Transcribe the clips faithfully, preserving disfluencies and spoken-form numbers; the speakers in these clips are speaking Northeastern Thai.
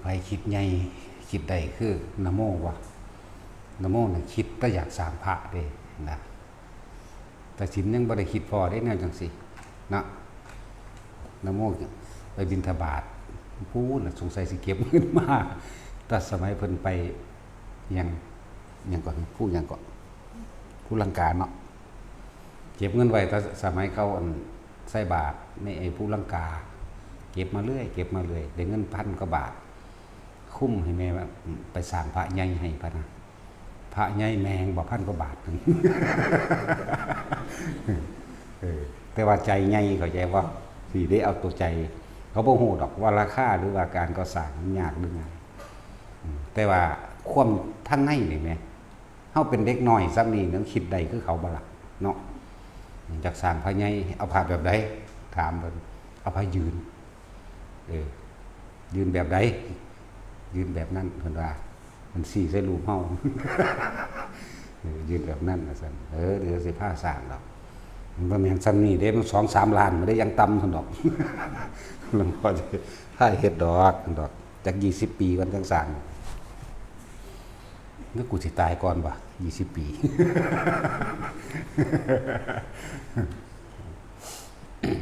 ไปคิดใหญ่ คิดได้คือนะโมวะ นะโมน่ะคิดแต่อยากสร้างพระเด้นะ แต่ศีลยังบ่ได้คิดพอได้แนวจังซี่นะ นะโมไปบิณฑบาต ผู้น่ะสงสัยสิเก็บเงินมา แต่สมัยเพิ่นไป ยัง ยังก่อน ผู้ยังก่อน ผู้ลังกาเนาะ เก็บเงินไว้แต่สมัยเขาอันใส่บาตรในไอ้ผู้ลังกา เก็บมาเรื่อย เก็บมาเรื่อย ได้เงินพันกว่าบาท คุ้มให้แม่ว่าไปสร้างพระใหญ่ให้พะนะ พระใหญ่แม่งบ่พันกว่าบาทหนึ่ง เออ แต่ว่าใจใหญ่เข้าใจบ่ สิได้เอาตัวใจ เขาบ่ฮู้ดอกว่าราคาหรือว่าการก่อสร้างมันยากหรือง่าย อืม แต่ว่าความทางในนี่แหม เฮาเป็นเด็กน้อยส่ำนี้ยังคิดได้คือเขาบ่ล่ะเนาะ อยากสร้างพระใหญ่ เอาพระแบบใด ถามเพิ่น เอาพระยืน เออ ยืนแบบใด ยืนแบบนั้น เพิ่นว่า มันซี้ใส่รูปเฮา เออ ยืนแบบนั้นว่าซั่น เออ เดี๋ยวสิพาสร้างดอก มันบ่แม่นส่ำนี้เด้ มันสองสามล้านมันได้ยังต่ำซั่นดอก หลวงพ่อจะพาเฮ็ดดอก ดอก จักยี่สิบปีก่อนจังสร้าง แล้วกูสิตายก่อนวะ ยี่สิบปี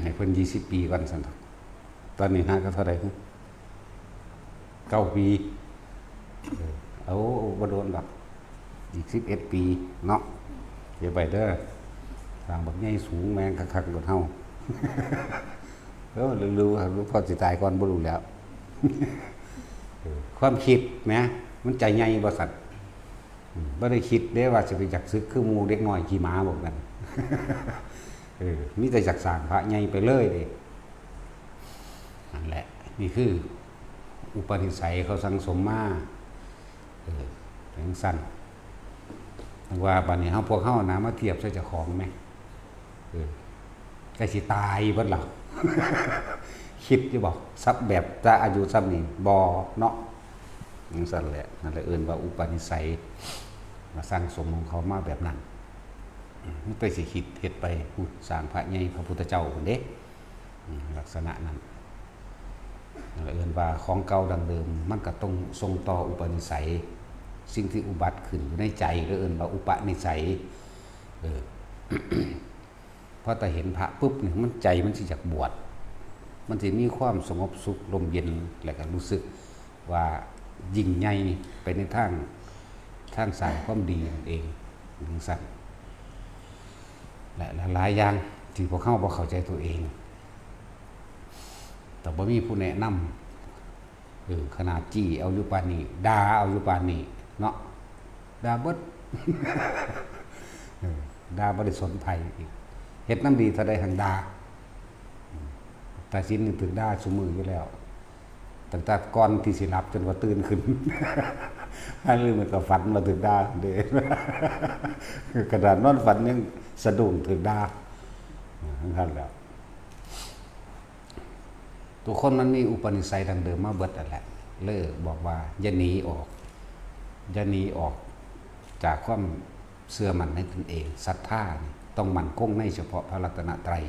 ให้เพิ่นยี่สิบปีก่อนซั่นดอก ตอนนี้หาก็เท่าใด เก้าปี เออ เอา บ่โดนดอก อีกสิบเอ็ดปีเนาะ เก็บไว้เด้อ สร้างบักใหญ่สูงแม่งคักๆโลดเฮา เออ หรือ หรือว่าหลวงพ่อสิตายก่อนบ่รู้แล้ว เออ ความคิดแหม มันใจใหญ่บ่ซั่น อืม บ่ได้คิดเด้ว่าสิไปอยากสึกคือหมู่เด็กน้อยขี้หมาพวกนั้น เออ มีแต่อยากสร้างพระใหญ่ไปเลยเด้ นั่นแหละ นี่คืออุปนิสัยเขาสั่งสมมา เออ จังซั่น ว่าบัดนี้เฮา พวกเฮานะ มาเทียบใส่เจ้าของแหม เออ ใกล้สิตายเบิดแล้ว คิดอยู่บ่ สักแบบจะอายุส่ำนี้ บ่เนาะ จังซั่นแหละ นั่นแหละเอิ้นว่าอุปนิสัย มาสั่งสมของเขามาแบบนั้น อืม มันไปสิคิดเฮ็ดไป พุทธ สร้างพระใหญ่พระพุทธเจ้าพุ้นเด้ อืม ลักษณะนั้น นั่นแหละเอิ้นว่าของเก่าดั้งเดิม มันก็ต้องส่งต่ออุปนิสัย สิ่งที่อุบัติขึ้นอยู่ในใจ ก็เอิ้นว่าอุปนิสัย เออ พอแต่เห็นพระปุ๊บนี่ มันใจมันสิอยากบวช มันสิมีความสงบสุขร่มเย็น แล้วก็รู้สึกว่ายิ่งใหญ่ไปในทาง ทางสร้างความดีนั่นเอง จังซั่น และหลายๆอย่างที่พวกเฮาบ่เข้าใจตัวเอง แต่บ่มีผู้แนะนำ เออ ขนาดจี้เอาอยู่ปานนี้ ด่าเอาอยู่ปานนี้ เนาะ ด่าเบิด เออ ด่าบ่ได้สนไผอีก เฮ็ดนำดีเท่าใดหั่นด่า อืม ตาสินนี่ถืกด่าซุมื้ออยู่แล้ว ตั้งแต่ก่อนที่สิหลับจนว่าตื่นขึ้น หาลางมื้อก็ฝันว่าถืกด่าเด้ ขนาดนอนฝันยังสะดุ้งถืกด่า อืม จังซั่นแหละ ทุกคนมันมีอุปนิสัยดั้งเดิมมาเบิดนั่นแหละ เลยบอกว่าอย่าหนีออก อย่าหนีออกจากความเชื่อมั่นในตนเอง ศรัทธานี่ต้องมั่นคงในเฉพาะพระรัตนตรัย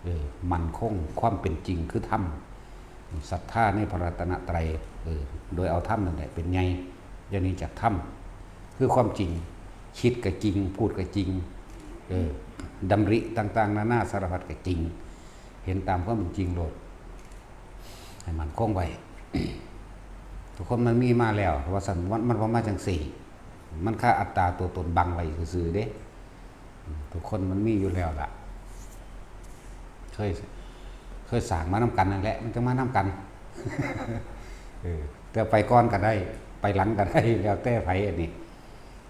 เออ มั่นคงความเป็นจริงคือธรรม ศรัทธาในพระรัตนตรัย เออ โดยเอาธรรมนั่นแหละเป็นใหญ่ อย่าหนีจากธรรม คือความจริง คิดก็จริง พูดก็จริง เออ ดำริต่างๆ นานาสารพัดก็จริง เห็นตามความเป็นจริงโลด ให้มั่นคงไว้ ทุกคนมันมีมาแล้ว ว่าซั่น มัน มันบ่มาจังซี่ มันคาอัตตาตัวตนบังไว้ซื่อๆเด้ ทุกคนมันมีอยู่แล้วล่ะ เคย เคยสร้างมานำกันนั่นแหละ มันจั่งมานำกัน เออ แต่ไปก่อนก็ได้ ไปหลังก็ได้ แล้วแต่ไผอันนี้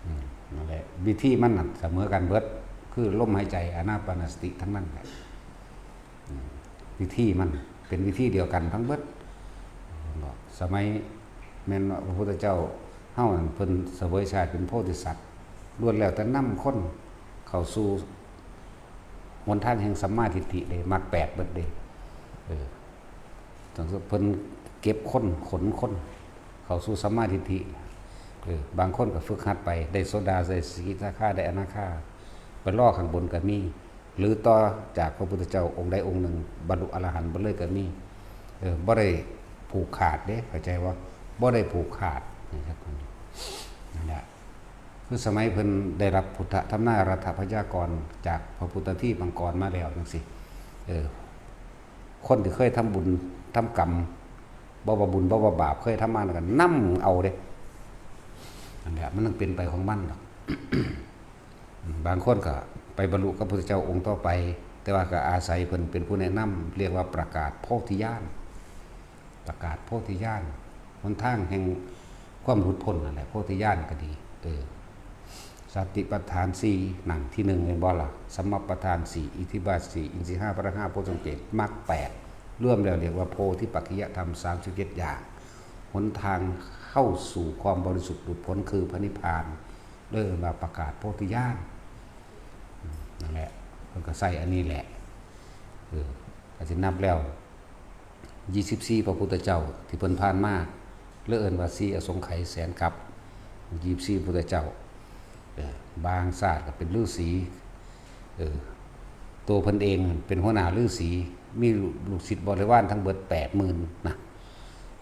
อืม นั่นแหละ วิธีมันน่ะเสมอกันเบิด คือลมหายใจ อานาปานสติทั้งนั้นแหละ อืม วิธีมันเป็นวิธีเดียวกันทั้งเบิด สมัยแม่นว่าพระพุทธเจ้าเฮานั่นเพิ่นเสวยชาติเป็นโพธิสัตว์ ล้วนแล้วแต่นำคนเข้าสู่หนทางแห่งสัมมาทิฏฐิเด้ มรรคแปดเบิดเด้ เออ จั่งเพิ่นเก็บคน ขนคน เข้าสู่สัมมาทิฏฐิ เออ บางคนก็ฝึกหัดไป ได้โสดา ได้สกิทาคา ได้อนาคา ไปรอข้างบนก็มี หรือต่อจากพระพุทธเจ้าองค์ใดองค์หนึ่ง บรรลุอรหันต์ไปเลยก็มี เออ บ่ได้ผูกขาดเด้ เข้าใจบ่ บ่ได้ผูกขาดนะครับ นั่นแหละ คือสมัยเพิ่นได้รับพุทธทำนายรัฐพยากรณ์จากพระพุทธที่มังกรมาแล้วจังซี่ เออ คนที่เคยทำบุญทำกรรม บ่ว่าบุญบ่ว่าบาป เคยทำมาแล้วก็นำเอาเด้ นั่นแหละ มันต้องเป็นไปของมันดอก บางคนก็ไปบรรลุกับพุทธเจ้าองค์ต่อไป แต่ว่าก็อาศัยเพิ่นเป็นผู้แนะนำ เรียกว่าประกาศโพธิญาณ ประกาศโพธิญาณ หนทางแห่งความหลุดพ้นนั่นแหละ โพธิญาณก็ดี เออ สติปัฏฐานสี่ นั่งที่หนึ่งแม่นบ่ล่ะ สัมมาปัฏฐานสี่ อิทธิบาทสี่ อินทรีย์ห้า พละห้า โพชฌังค์เจ็ด มรรคแปด รวมแล้วเรียกว่าโพธิปักขิยธรรม สามสิบเจ็ด อย่าง หนทางเข้าสู่ความบริสุทธิ์หลุดพ้นคือพระนิพพาน เรียกว่าประกาศโพธิญาณ นั่นแหละ เพิ่นก็ใส่อันนี้แหละ เออ ก็สินับแล้ว ยี่สิบสี่ พระพุทธเจ้าที่เพิ่นผ่านมา เรียกเอิ้นว่าสี่อสงไขยแสนกัป ยี่สิบสี่ พุทธเจ้า เออ บางชาติก็เป็นฤาษี เออ ตัวเพิ่นเองเป็นหัวหน้าฤาษี มีลูกศิษย์บริวารทั้งเบิด แปดหมื่น นะ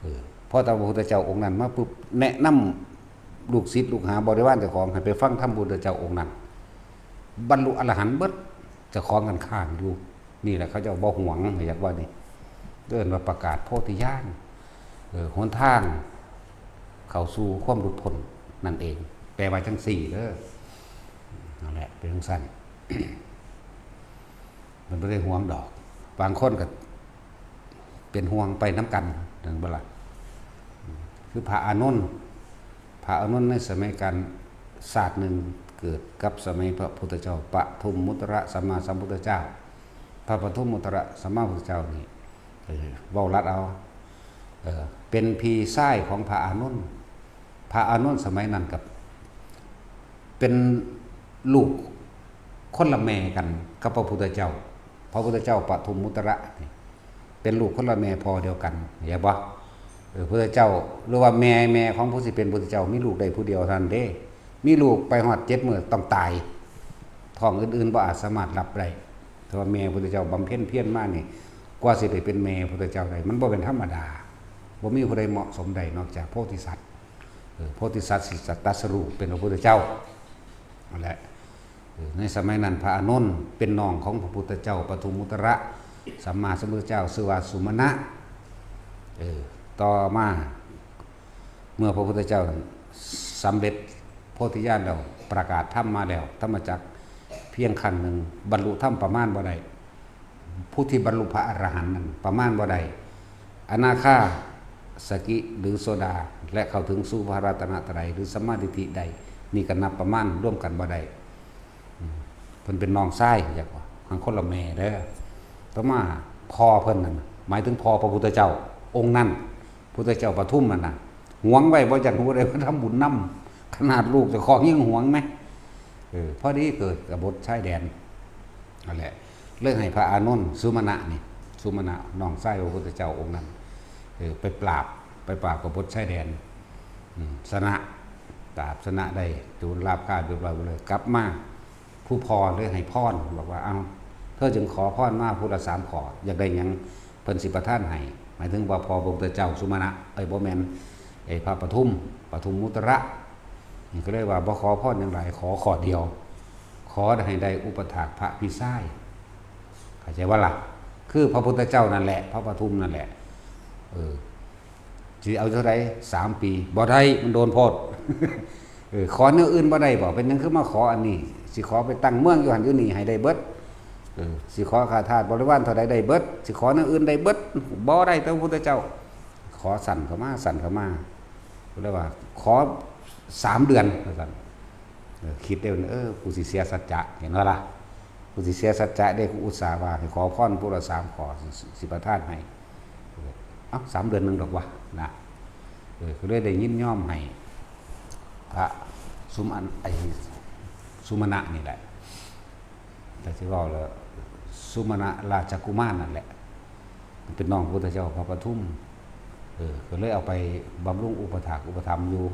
เออ พอแต่พระพุทธเจ้าองค์นั้นมาปุ๊บ แนะนำลูกศิษย์ลูกหาบริวารเจ้าของให้ไปฟังธรรมพุทธเจ้าองค์นั้น บรรลุอรหันต์เบิด เจ้าของกันข้างอยู่ นี่แหละเขาเจ้าบ่หวง อยากว่านี่ เอิ้นว่าประกาศโพธิญาณ เออ หนทางเข้าสู่ความหลุดพ้นนั่นเอง แปลว่าจังซี่เด้อ นั่นแหละ เป็นจังซั่น มันบ่ได้หวงดอก บางคนก็เป็นห่วงไปนำกัน นั่นบ่ล่ะ คือพระอานนท์ พระอานนท์ในสมัยการ ชาติหนึ่งเกิดกับสมัยพระพุทธเจ้า ปทุมมุตตระสัมมาสัมพุทธเจ้า พระปทุมมุตตระสัมมาพุทธเจ้านี่ เออ เว้าลัดเอา เออ เป็นพี่ชายของพระอานนท์ พระอานนท์สมัยนั้นกับ เป็นลูกคนละแม่กันกับพระพุทธเจ้า พระพุทธเจ้าปทุมมุตตระนี่ เป็นลูกคนละแม่พ่อเดียวกัน เห็นบ่ เออ พุทธเจ้า หรือว่าแม่ แม่ของผู้สิเป็นพุทธเจ้า มีลูกได้ผู้เดียวเท่านั้นเด้ มีลูกไปฮอดเจ็ดมื้อต้องตาย ท้องอื่นๆบ่อาจสามารถรับได้ แต่ว่าแม่พุทธเจ้าบำเพ็ญเพียรมานี่ กว่าสิได้เป็นแม่พุทธเจ้าได้ มันบ่เป็นธรรมดา บ่มีผู้ใดเหมาะสมได้นอกจากโพธิสัตว์ เออ โพธิสัตว์สิตรัสรู้เป็นพระพุทธเจ้า นั่นแหละ เออ ในสมัยนั้นพระอานนท์เป็นน้องของพระพุทธเจ้าปทุมมุตตระสัมมาสัมพุทธเจ้า ชื่อว่าสุมาณะ เออ ต่อมา เมื่อพระพุทธเจ้าสำเร็จโพธิญาณแล้ว ประกาศธรรมมาแล้ว ธรรมจักรเพียงครั้งหนึ่ง บรรลุธรรมประมาณบ่ได้ ผู้ที่บรรลุพระอรหันต์นั้นประมาณบ่ได้ อนาคา สกิ หรือโสดา และเข้าถึงสู่พระรัตนตรัย หรือสัมมาทิฏฐิได้ นี่ก็นับประมาณร่วมกันบ่ได้ อืม เพิ่นเป็นน้องชาย อยากว่า ทางคนละแม่เด้อ ต่อมาพ่อเพิ่นนั่นน่ะ หมายถึงพ่อพระพุทธเจ้าองค์นั้น พุทธเจ้าปทุมนั่นน่ะ หวงไว้บ่อยากให้ผู้ใดมาทำบุญนำ ขนาดลูกเจ้าของยังหวงไหม เออ พอดีเกิดกบฏชายแดน นั่นแหละ เลยให้พระอานนท์ สุมาณะนี่ สุมาณะน้องชายพระพุทธเจ้าองค์นั้น เออ ไปปราบ ไปปราบกบฏชายแดน อืม ชนะ ปราบชนะได้ โจรราบคาบเรียบร้อยหมดเลย กลับมา ผู้พ่อเลยให้พร บอกว่า "เอ้า เธอจึงขอพรมาผู้ละสามข้อ อยากได้หยัง เพิ่นสิประทานให้" หมายถึงว่าพ่อพระพุทธเจ้าสุมาณะ เอ้ย บ่แม่น ไอ้พระปทุม ปทุมมุตตระ นี่ก็เลยว่า "บ่ขอพรหยังหลาย ขอข้อเดียว ขอให้ได้อุปถากพระพี่ชาย" เข้าใจบ่ล่ะ คือพระพุทธเจ้านั่นแหละ พระปทุมนั่นแหละ เออ สิเอาเท่าใด สามปี บ่ได้ มันโดนโพด เออ ขอแนวอื่นบ่ได้บ่ เป็นหยังคือมาขออันนี้ สิขอไปตั้งเมืองอยู่หั่นอยู่นี่ให้ได้เบิด เออ สิขอข้าทาสบริวารเท่าใดได้เบิด สิขอแนวอื่นได้เบิด บ่ได้ แต่พระพุทธเจ้า ขอสั้นเข้ามา สั้นเข้ามา ก็เลยว่า "ขอสามเดือน" ว่าซั่น เออ คิดได้ว่า "เออ กูสิเสียสัจจะ" เห็นบ่ล่ะ "กูสิเสียสัจจะเด้ กูอุตส่าห์ว่าให้ขอพรผู้ละสามข้อ สิ สิประทานให้" เอ้า สามเดือนหนึ่งดอกวะนะ เออ ก็เลยได้ยินยอมให้พระสุมาณ ไอ้สุมาณะนี่แหละ แต่ที่เว้าแล้ว สุมาณะราชกุมารนั่นแหละ เป็นน้องพระพุทธเจ้าพระปทุม เออ ก็เลยเอาไปบำรุงอุปถากอุปถัมภ์อยู่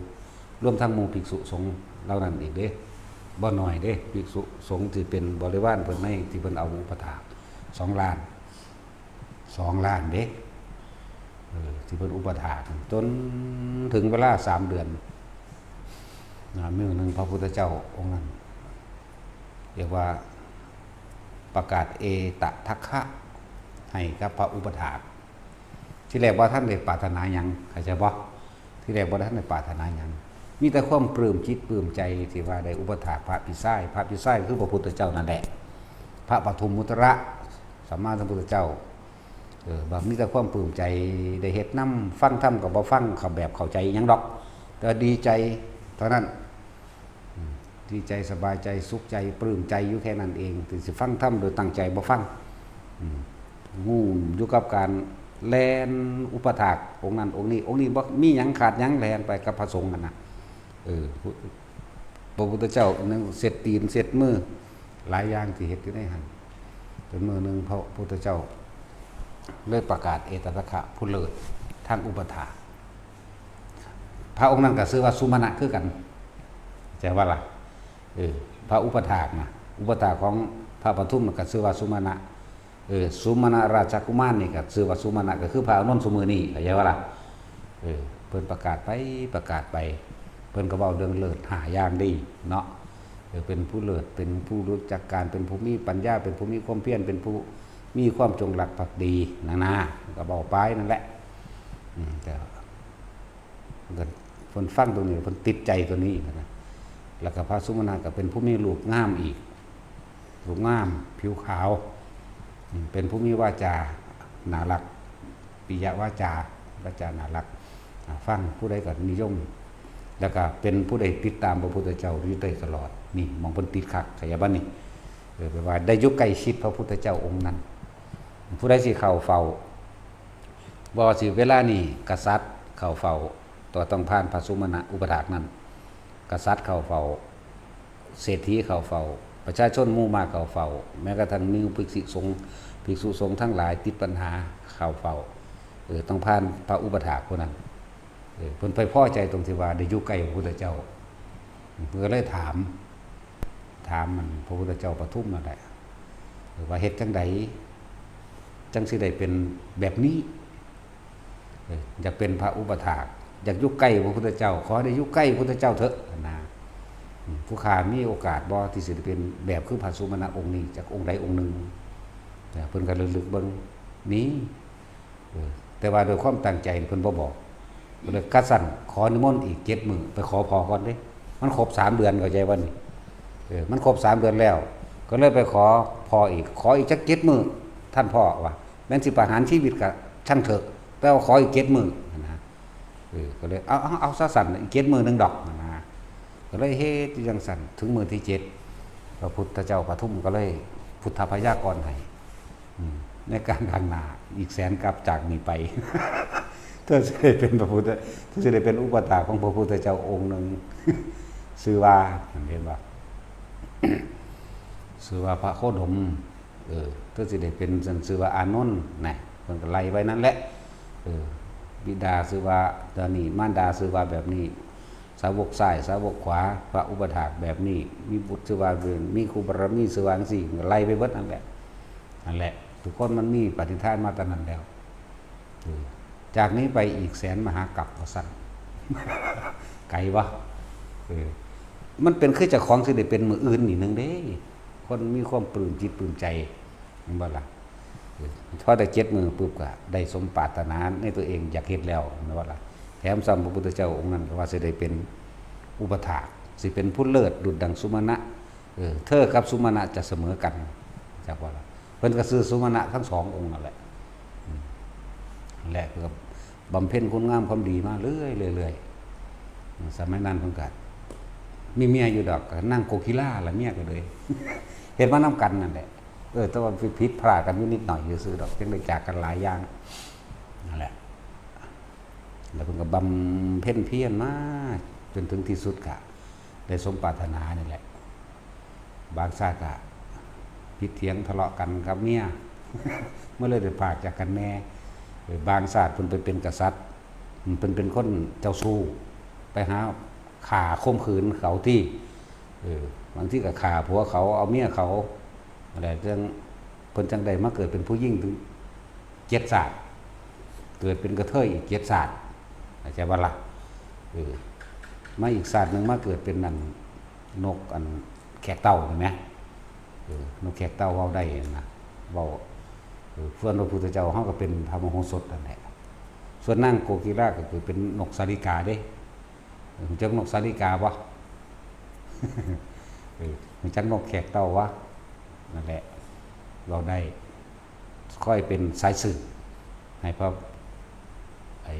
รวมทั้งหมู่ภิกษุสงฆ์เหล่านั้นอีกเด้ บ่น้อยเด้ ภิกษุสงฆ์ที่เป็นบริวารเพิ่นในที่เพิ่นเอาอุปถาก สองล้าน สองล้านเด้ เออ ที่เพิ่นอุปถาก จนถึงเวลาสามเดือน นะ มื้อหนึ่งพระพุทธเจ้าองค์นั้น เรียกว่าประกาศเอตทัคคะให้กับพระอุปถาก ที่แรกบ่ทันได้ปรารถนาหยัง เข้าใจบ่ ที่แรกบ่ทันได้ปรารถนาหยัง มีแต่ความปลื้มจิตปลื้มใจที่ว่าได้อุปถากพระปิชาย พระปิชายคือพระพุทธเจ้านั่นแหละ พระปทุมมุตระ สัมมาสัมพุทธเจ้า เออ บ่ มีแต่ความปลื้มใจ ได้เฮ็ดนำ ฟังธรรมก็บ่ฟัง เข้าแบบเข้าใจหยังดอก แต่ว่าดีใจเท่านั้น อืม ดีใจสบายใจสุขใจปลื้มใจอยู่แค่นั้นเอง ที่สิฟังธรรมโดยตั้งใจบ่ฟัง อืม งุ่มอยู่กับการแล่นอุปถากองค์นั้นองค์นี้ องค์นี้บ่มีหยังขาดหยังแล่นไปกับพระสงฆ์นั่นน่ะ เออ พระพุทธเจ้านั่งเช็ดตีนเช็ดมือ หลายอย่างที่เฮ็ดอยู่ในหั่น จนมื้อหนึ่งพระพุทธเจ้าเลยประกาศเอตทัคคะผู้เลิศทางอุปถาก พระองค์นั้นก็ชื่อว่าสุมาณะคือกัน เข้าใจบ่ล่ะ เออ พระอุปถากนะ อุปถากของพระปทุมน่ะก็ชื่อว่าสุมาณะ เออ สุมาณะราชกุมารนี่ก็ชื่อว่าสุมาณะ ก็คือพระอานนท์ซุมื้อนี้ เข้าใจบ่ล่ะ เออ เพิ่นประกาศไปประกาศไป เพิ่นก็เว้าเรื่องเลิศห้าอย่างดีเนาะ เออ เป็นผู้เลิศ เป็นผู้รู้จักการ เป็นผู้มีปัญญา เป็นผู้มีความเพียร เป็นผู้มีความจงรักภักดี นานา ก็เว้าไปนั่นแหละ อืม แต่ เพิ่น เพิ่นฟังตรงนี้ เพิ่นติดใจตัวนี้นะ แล้วก็พระสุมาณะก็เป็นผู้มีรูปงามอีก รูปงาม ผิวขาว อืม เป็นผู้มีวาจาน่ารัก ปิยวาจา วาจาน่ารัก อ่า ฟังผู้ใดก็นิยม แล้วก็เป็นผู้ใดติดตามพระพุทธเจ้าอยู่ได้ตลอด นี่หม่องเพิ่นติดคัก เข้าใจบ่นี่ เออ แปลว่าได้อยู่ใกล้ชิดพระพุทธเจ้าองค์นั้น ผู้ใดสิเข้าเฝ้า บ่ว่าสิเวลานี้กษัตริย์เข้าเฝ้า ก็ต้องผ่านพระสุมาณะอุปถากนั้น กษัตริย์เข้าเฝ้า เศรษฐีเข้าเฝ้า ประชาชนหมู่มากเข้าเฝ้า แม้กระทั่งมีภิกษุสงฆ์ ภิกษุสงฆ์ทั้งหลายติดปัญหาเข้าเฝ้า เออ ต้องผ่านพระอุปถากผู้นั้น เออ เพิ่นไปพอใจตรงที่ว่าได้อยู่ใกล้พระพุทธเจ้า เพิ่นก็เลยถาม ถามมันพระพุทธเจ้าปทุมนั่นแหละ ว่าเฮ็ดจั่งใดจั่งสิได้เป็นแบบนี้ เออ อยากเป็นพระอุปถาก อยากอยู่ใกล้พระพุทธเจ้า ขอได้อยู่ใกล้พระพุทธเจ้าเถอะนะ อืม ผู้ข้ามีโอกาสบ่ที่สิได้เป็นแบบคือพระสุมาณะองค์นี้ จักองค์ใดองค์หนึ่ง เออ เพิ่นก็ระลึกเบิ่ง มี เออ แต่ว่าด้วยความตั้งใจเพิ่นบ่บอก เพิ่นเลย คันซั่นขอนิมนต์อีกเจ็ดมื้อ ไปขอพ่อก่อนเด้ มันครบสามเดือน เข้าใจบ่นี่ เออ มันครบสามเดือนแล้ว ก็เลยไปขอพ่ออีก ขออีกจักเจ็ดมื้อ ท่านพ่อว่า แม้นสิประหารชีวิตก็ช่างเถอะ แต่ว่าขออีกเจ็ดมื้อนะ เออ ก็เลย เอา เอา เอาซะซั่น อีกเจ็ดมื้อหนึ่งดอกนะ ก็เลยเฮ็ดอยู่จั่งซั่น ถึงมื้อที่เจ็ด พระพุทธเจ้าปทุมก็เลยพุทธพยากรณ์ให้ อืม ในการข้างหน้าอีกแสนกัปจากนี้ไป เธอสิได้เป็นพระพุทธ เธอสิได้เป็นอุปถากของพระพุทธเจ้าองค์หนึ่ง ชื่อว่า เห็นบ่ ชื่อว่าพระโคดม เออ เธอสิได้เป็น ชื่อว่าอานนท์นะ เพิ่นก็ไล่ไว้นั่นแหละ เออ บิดาชื่อว่าตอนนี้ มารดาชื่อว่าแบบนี้ สาวกซ้าย สาวกขวา พระอุปถากแบบนี้ มีบุตรชื่อว่าเป็น มีครูบารมีชื่อว่าจั่งซี้ ก็ไล่ไปเบิดนั่นแหละ นั่นแหละ ทุกคนมันมีปฏิทานมาแต่นั้นแล้ว เออ จากนี้ไปอีกแสนมหากัปว่าซั่น ไกลวะ เออ มันเป็นคือเจ้าของสิได้เป็นมื้ออื่นนี่หนึ่งเด้ คนมีความปลื้มจิตปลื้มใจ แม่นบ่ล่ะ เออ พอได้เจ็ดมื้อปุ๊บก็ได้สมปรารถนาในตัวเองอยากเฮ็ดแล้ว แม่นบ่ล่ะ แถมซ้ำพระพุทธเจ้าองค์นั้นก็ว่าสิได้เป็นอุปถาก สิเป็นผู้เลิศดุจดังสุมาณะ เออ เธอกับสุมาณะจะเสมอกัน จักว่าล่ะ เพิ่นก็ชื่อสุมาณะทั้งสององค์นั่นแหละ อืม และก็บำเพ็ญคุณงามความดีมาเรื่อยๆ เรื่อยๆ สมัยนั้นเพิ่นก็มีเมียอยู่ดอก ก็นางโกกิลาล่ะเมียก็เลย เฮ็ดมานำกันนั่นแหละ เออ แต่ว่าผิดพลาดกันอยู่นิดหน่อยซื่อๆดอก จั่งได้จากกันหลายอย่าง นั่นแหละ แล้วเพิ่นก็บำเพ็ญเพียรมาจนถึงที่สุดก็ได้สมปรารถนานี่แหละ บางชาติก็ผิดเถียงทะเลาะกันกับเมีย มันเลยได้พรากจากกันแน่ เออ บางชาติเพิ่นไปเป็นกษัตริย์ เพิ่นเป็นคนเจ้าชู้ ไปหาฆ่าข่มขืนเขาที่ เออ บางทีก็ฆ่าผัวเขา เอาเมียเขา อะไร จั่ง เพิ่นจั่งได้มาเกิดเป็นผู้หญิงถึงเจ็ดชาติ เกิดเป็นกระเทยอีกเจ็ดชาติ เข้าใจบ่ล่ะ? เออ มาอีกชาติหนึ่งมาเกิดเป็นนั่น นกอันแขกเต้า เห็นไหม? เออ นกแขกเต้าเว้าได้นะ เว้า เออ ส่วนพระพุทธเจ้าเฮาก็เป็นพระมโหสถนั่นแหละ ส่วนนางโกกีลาก็คือเป็นนกสาลิกาเด้ เออ รู้จักนกสาลิกาบ่? เออ รู้จักนกแขกเต้าบ่? นั่นแหละ เว้าได้ ค่อยเป็นสายสืบให้พระ ไอ้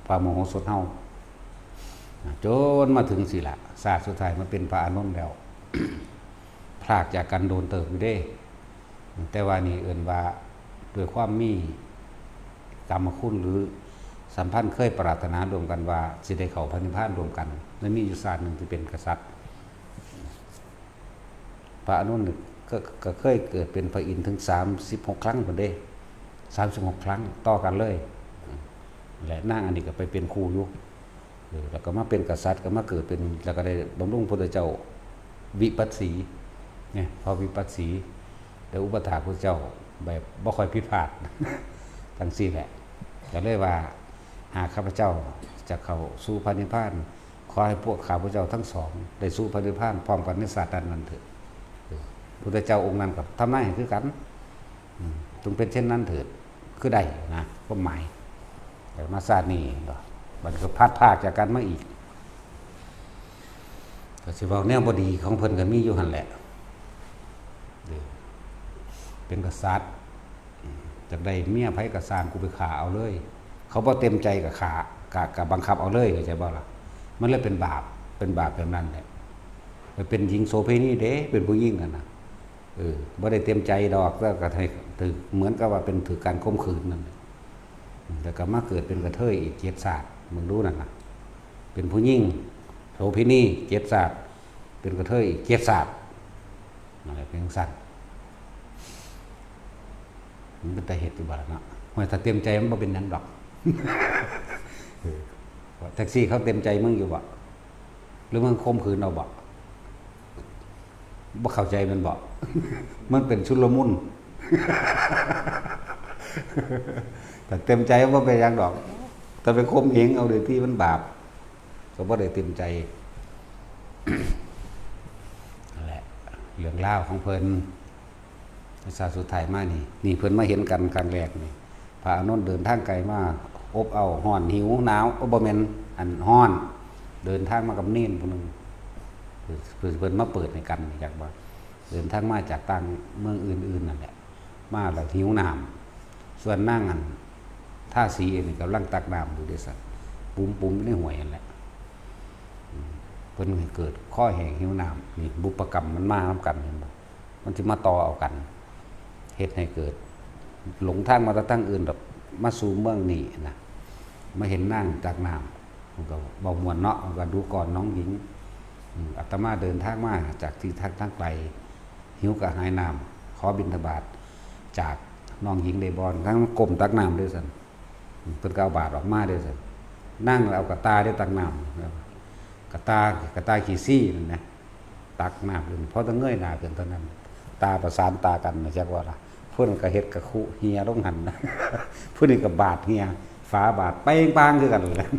พระมโหสถเฮา จนมาถึงสิละ ชาติสุดท้ายมาเป็นพระอานนท์แล้ว พรากจากกันโดนเติบอยู่เด้ แต่ว่านี่เอิ้นว่าด้วยความมีกรรมคุณหรือสัมพันธ์เคยปรารถนาร่วมกันว่าสิได้เข้าพระนิพพานร่วมกัน และมีอยู่ชาติหนึ่งที่เป็นกษัตริย์ พระอานนท์นี่ก็ ก็เคยเกิดเป็นพระอินทร์ถึงสามสิบหกครั้งพุ้นเด้ สามสิบหกครั้งต่อกันเลย และนางอันนี้ก็ไปเป็นครูอยู่ เออ แล้วก็มาเป็นกษัตริย์ ก็มาเกิดเป็น แล้วก็ได้บำรุงพระพุทธเจ้าวิปัสสี เนี่ย พระวิปัสสี ได้อุปัฏฐากพระพุทธเจ้าแบบบ่ค่อยผิดพลาด จั่งซี้แหละ ก็เลยว่า หากข้าพเจ้าจะเข้าสู่พระนิพพาน ขอให้พวกข้าพเจ้าทั้งสองได้สู่พระนิพพานพร้อมกันในชาตินั้นๆเถิด เออ พุทธเจ้าองค์นั้นก็ทำนายให้คือกัน อืม จงเป็นเช่นนั้นเถิด คือได้นะ ความหมาย แต่มาชาตินี้ก็ บัดก็พลัดพรากจากกันมาอีก ก็สิเว้าแนวบ่ดีของเพิ่นก็มีอยู่หั่นแหละ เออ เป็นกษัตริย์ จักได้เมียไผก็ซ่าง กูไปฆ่าเอาเลย เขาบ่เต็มใจก็ฆ่า ก็ ก็บังคับเอาเลย เข้าใจบ่ล่ะ? มันเลยเป็นบาป เป็นบาปแบบนั้นแหละ ไปเป็นหญิงโสเภณีเด้ เป็นผู้หญิงหั่นน่ะ เออ บ่ได้เต็มใจดอก แต่ก็ให้ถืก เหมือนกับว่าเป็นถืกการข่มขืนนั่นแหละ แล้วก็มาเกิดเป็นกระเทยอีกเจ็ดชาติ มึงดูนั่นน่ะ เป็นผู้หญิงโสเภณีเจ็ดชาติ เป็นกระเทยอีกเจ็ดชาติ นั่นแหละ เป็นจั่งซั้น มันเป็นตาเฮ็ดอยู่บ่ล่ะเนาะ ห้วย ถ้าเต็มใจมันบ่เป็นหยังดอก เออ แท็กซี่เขาเต็มใจมึงอยู่บ่ หรือมึงข่มขืนเอาบ่ บ่เข้าใจแม่นบ่ มันเป็นชุลมุน ถ้าเต็มใจมันบ่เป็นหยังดอก แต่ไปข่มเหงเอาโดยที่มันบาป ก็บ่ได้เต็มใจ นั่นแหละ เรื่องราวของเพิ่น ชาติสุดท้ายมานี่ นี่เพิ่นมาเห็นกันครั้งแรกนี่ พระอานนท์เดินทางไกลมา อบอ้าว ร้อน หิว หนาว โอ้ บ่แม่น อัน ร้อน เดินทางมากับเณรผู้หนึ่ง เพิ่น เพิ่นมาเปิดให้กัน อยากว่า เดินทางมาจากต่างเมืองอื่นๆนั่นแหละ มาแล้วหิวน้ำ ส่วนนางอัน ทาสีนี่กำลังตักน้ำอยู่เด้ซั่น ปุ๋มๆอยู่ในห้วยนั่นแหละ อืม เพิ่นเกิดคอแห้งหิวน้ำ นี่บุพกรรมมันมานำกัน เห็นบ่ มันสิมาต่อเอากัน เฮ็ดให้เกิด หลงทางมาแต่ทางอื่นดอก มาสู่เมืองนี้นะ มาเห็นนางตักน้ำ มันก็เว้าม่วนเนาะ มันก็ดูก่อนน้องหญิง อืม อาตมาเดินทางมาจากที่ทาง ทางไกล หิวกระหายน้ำ ขอบิณฑบาตจากน้องหญิงได้บ่ ทั้งก้มตักน้ำด้วยซั่น อืม เพิ่นก็เอาบาตรออกมาด้วยซั่น นางเอากระตาได้ตักน้ำ กระตา กระตาขี้ซี้นั่นนะ ตักน้ำขึ้น พอแต่เงยหน้าขึ้นเท่านั้น ตาประสานตากันนะ จักว่าล่ะ เพิ่นก็เฮ็ดกะคุเหียลงหั่น ผู้นี้ก็บาดเหีย ฝาบาดเป้งป้างคือกันแหละ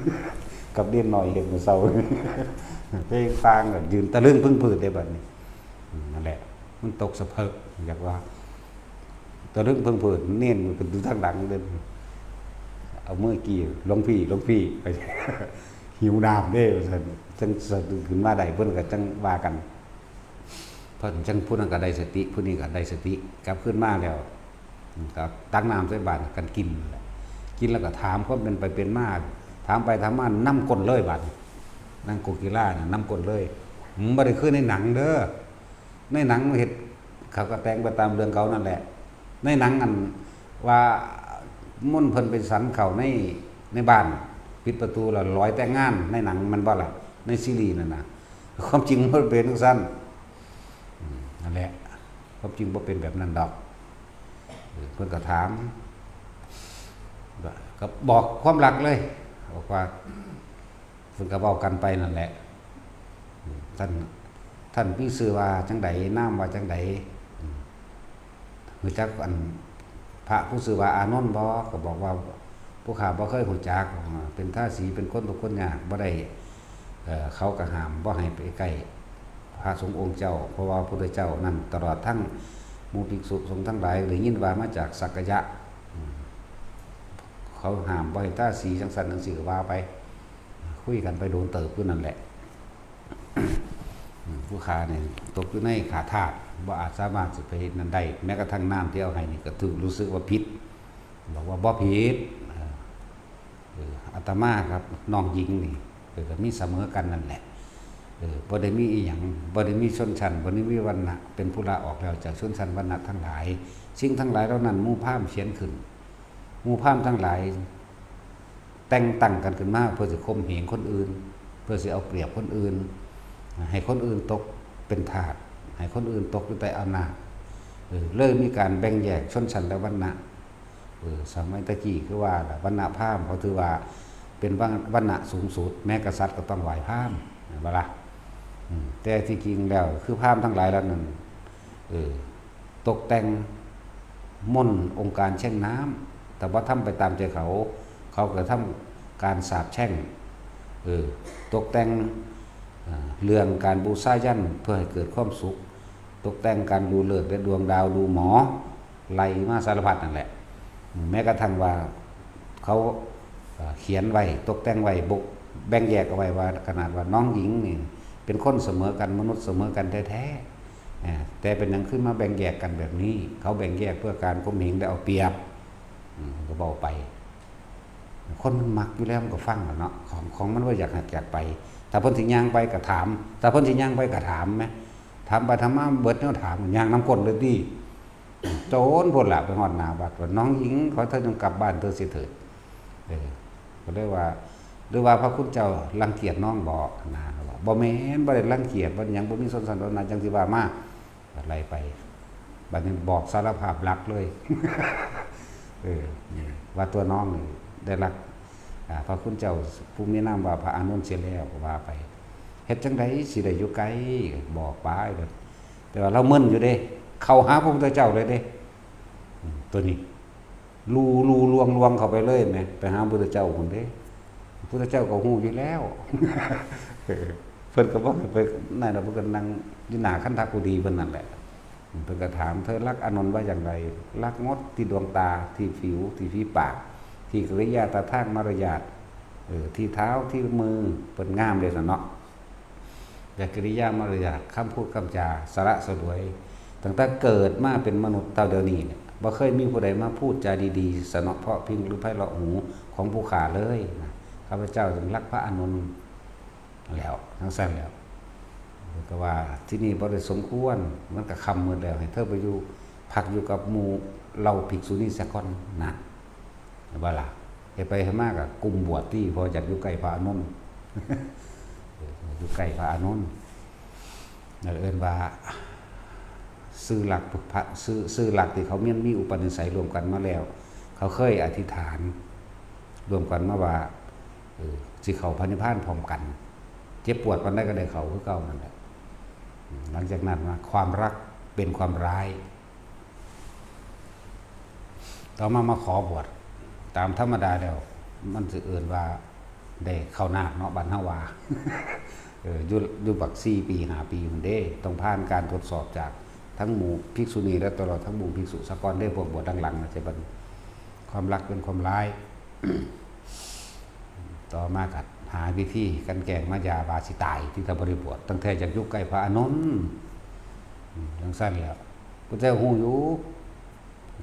กับเด็กน้อยเฮ็ดมื้อเช้า เป้งป้างก็ยืนตะลึงพึงพืดเด้บัดนี้ อืม นั่นแหละ มันตกสะเพิก อยากว่า ตะลึงพึงพืด เณรมันก็อยู่ทางหลังเด้ เอามือกี้ "หลวงพี่ หลวงพี่" ไป "หิวน้ำเด้" ว่าซั่น จั่งสะดุ้งขึ้นมาได้ เพิ่นก็จั่งว่ากัน เพิ่นจั่ง ผู้นั้นก็ได้สติ ผู้นี้ก็ได้สติ กลับคืนมาแล้ว อืม ก็ตักน้ำใส่บาตรกันกินนั่นแหละ กินแล้วก็ถามความเป็นไปเป็นมา ถามไปถามมานำก้นเลยบาดนี้ นางโกกีลาน่ะนำก้นเลย อืม บ่ได้คือในหนังเด้อ ในหนังมันเฮ็ด เขาก็แต่งไปตามเรื่องเขานั่นแหละ ในหนังอันว่า มนต์เพิ่นไปสันเข้าใน ในบ้าน ปิดประตูแล้วลอยแต่งงาน ในหนังแม่นบ่ล่ะ ในซีรีส์นั่นน่ะ ความจริงมันเป็นจั่งซั้น อืม นั่นแหละ ความจริงบ่เป็นแบบนั้นดอก เออ เพิ่นก็ถาม ก็ ก็บอกความลับเลย บอกว่า เพิ่นก็เว้ากันไปนั่นแหละ อืม ท่าน ท่านมีชื่อว่าจั่งใด นามว่าจั่งใด อืม รู้จักอันพระผู้ชื่อว่าอานนท์บ่ ก็บอกว่า ผู้ข้าบ่เคยฮู้จัก เป็นทาสี เป็นคนทุกข์คนยาก บ่ได้ เอ่อ เขาก็ห้ามบ่ให้ไปใกล้พระสงฆ์องค์เจ้า เพราะว่าพระพุทธเจ้านั้น ตลอดทั้งหมู่ภิกษุสงฆ์ทั้งหลาย ได้ยินว่ามาจากสักกะยะ อืม เขาห้ามบ่ให้ทาสีจังซั่นจังซี่ก็ว่าไป คุยกันไปโดนเติบอยู่นั่นแหละ อืม ผู้ข้านี่ตกอยู่ในขาทาส บ่อาจสามารถสิไปเฮ็ดนั่นได้ แม้กระทั่งน้ำที่เอาให้นี่ก็ถือรู้สึกว่าผิด บอกว่าบ่ผิด เออ เออ อาตมากับน้องหญิงนี่ เออ ก็มีเสมอกันนั่นแหละ เออ บ่ได้มีอีหยัง บ่ได้มีชนชั้น บ่ได้มีวรรณะ เป็นผู้ลาออกแล้วจากชนชั้นวรรณะทั้งหลาย สิ่งทั้งหลายเหล่านั้นหมู่พราหมณ์เขียนขึ้น หมู่พราหมณ์ทั้งหลาย แต่งตั้งกันขึ้นมาเพื่อสิข่มเหงคนอื่น เพื่อสิเอาเปรียบคนอื่น ให้คนอื่นตกเป็นทาส ให้คนอื่นตกอยู่ใต้อำนาจ เออ เลยมีการแบ่งแยกชนชั้นและวรรณะ เออ สมัยตะกี้คือว่าล่ะ วรรณะพราหมณ์เขาถือว่าเป็นวรรณ- วรรณะสูงสุด แม้กษัตริย์ก็ต้องไหว้พราหมณ์ แม่นบ่ล่ะ อืม แต่ที่จริงแล้วคือพราหมณ์ทั้งหลายเหล่านั้น เออ ตกแต่งมนต์องค์การแช่งน้ำ แต่ว่าทำไปตามใจเขา เขาก็ทำการสาปแช่ง เออ ตกแต่ง อ่า เรื่องการบูชายัญเพื่อให้เกิดความสุข ตกแต่งการดูฤกษ์และดวงดาวดูหมอ ไล่มาสารพัดนั่นแหละ แม้กระทั่งว่าเขา เอ่อ เขียนไว้ ตกแต่งไว้ บก- แบ่งแยกเอาไว้ว่า ขนาดว่าน้องหญิงนี่เป็นคนเสมอกัน มนุษย์เสมอกันแท้ๆ อ่า แต่เป็นหยังคือมาแบ่งแยกกันแบบนี้ เขาแบ่งแยกเพื่อการข่มเหงและเอาเปรียบ อืม ก็เว้าไป คนมันมักอยู่แล้วมันก็ฟังแหละเนาะ ของ- ของมันบ่อยากหักอยากไป ถ้าเพิ่นสิย่างไปก็ถาม ถ้าเพิ่นสิย่างไปก็ถามแหม ถามไปถามมาเบิดแนวถาม ย่างนำก้นเลยติ โจนโพดล่ะ ไปฮอดหน้าวัด ว่า "น้องหญิง ขอเธอจงกลับบ้านเธอเสียเถิด" เออ ก็เลยว่า "หรือว่าพระคุณเจ้ารังเกียจน้องบ่" นะ เขาว่า "บ่แม่น บ่ได้รังเกียจ บ่หยัง บ่มีชนชั้นวรรณะ จั่งสิว่ามา" ก็ไล่ไป บัดนี้บอกสารภาพรักเลย เออ นี่ว่าตัวน้องนี่ได้รัก อ่า พระคุณเจ้าผู้มีนามว่าพระอานนท์เสียแล้ว ก็ว่าไป เฮ็ดจั่งใดสิได้อยู่ใกล้ บอกไป แต่ว่าลาวมึนอยู่เด้ เข้าหาพระพุทธเจ้าเลยเด้ อืม ตัวนี้ ลู่ลู่ลวงลวงเข้าไปเลยแหม ไปหาพุทธเจ้าพุ้นเด้ พุทธเจ้าก็ฮู้อยู่แล้ว เพิ่นก็บ่ไปนั่นดอก เพิ่นก็นั่งอยู่หน้าคันธกุฎีเพิ่นนั่นแหละ เพิ่นก็ถาม "เธอรักอานนท์ว่าอย่างไร" "รักงดที่ดวงตา ที่ผิว ที่ฝีปาก ที่กิริยาท่าทางมารยาท เออ ที่เท้า ที่มือ" เพิ่นงามเด้ซั่นเนาะ และกิริยามารยาท คำพูดคำจา สละสลวย ตั้งแต่เกิดมาเป็นมนุษย์เท่าเดี๋ยวนี้เนี่ย บ่เคยมีผู้ใดมาพูดจาดีๆ สนอเพราะพริ้งหรือไพเราะหูของผู้ข้าเลยนะ ข้าพเจ้าจึงรักพระอานนท์แล้ว จั่งซั้นแล้ว ก็ว่าที่นี่บ่ได้สมควร มันก็ค่ำมืดแล้ว ให้เธอไปอยู่ พักอยู่กับหมู่เหล่าภิกษุณีซะก่อนนะ เห็นบ่ล่ะ เฮ็ดไปเฮ็ดมาก็กลุ่มบวชติ เพราะอยากอยู่ใกล้พระอานนท์ อยู่ใกล้พระอานนท์ นั่นเอิ้นว่า ซื่อรักพระ ซื่อ ซื่อรักที่เขามี มีอุปนิสัยร่วมกันมาแล้ว เขาเคยอธิษฐานร่วมกันมาว่า เออ สิเข้าพระนิพพานพร้อมกัน เจ็บปวดปานใดก็ได้เข้าคือเก่านั่นแหละ หลังจากนั้นมา ความรักเป็นความร้าย ต่อมามาขอบวช ตามธรรมดาแล้ว มันสิเอิ้นว่าได้เข้านาคเนาะ บ้านเฮาว่า เออ อยู่ อยู่บักสี่ปี ห้าปีพุ้นเด้ ต้องผ่านการทดสอบจากทั้งหมู่ภิกษุณี และตลอดทั้งหมู่ภิกษุสะก่อนเด้ พวกบวชหลังๆ นะ จะเป็นความรักเป็นความร้าย ต่อมาก็หาวิธีกลั่นแกล้งมายาว่าสิตาย ที่ถ้าบ่ได้บวช ตั้งแต่อยากอยู่ใกล้พระอานนท์ อืม จั่งซั้นแหล้ว พุทธเจ้าฮู้อยู่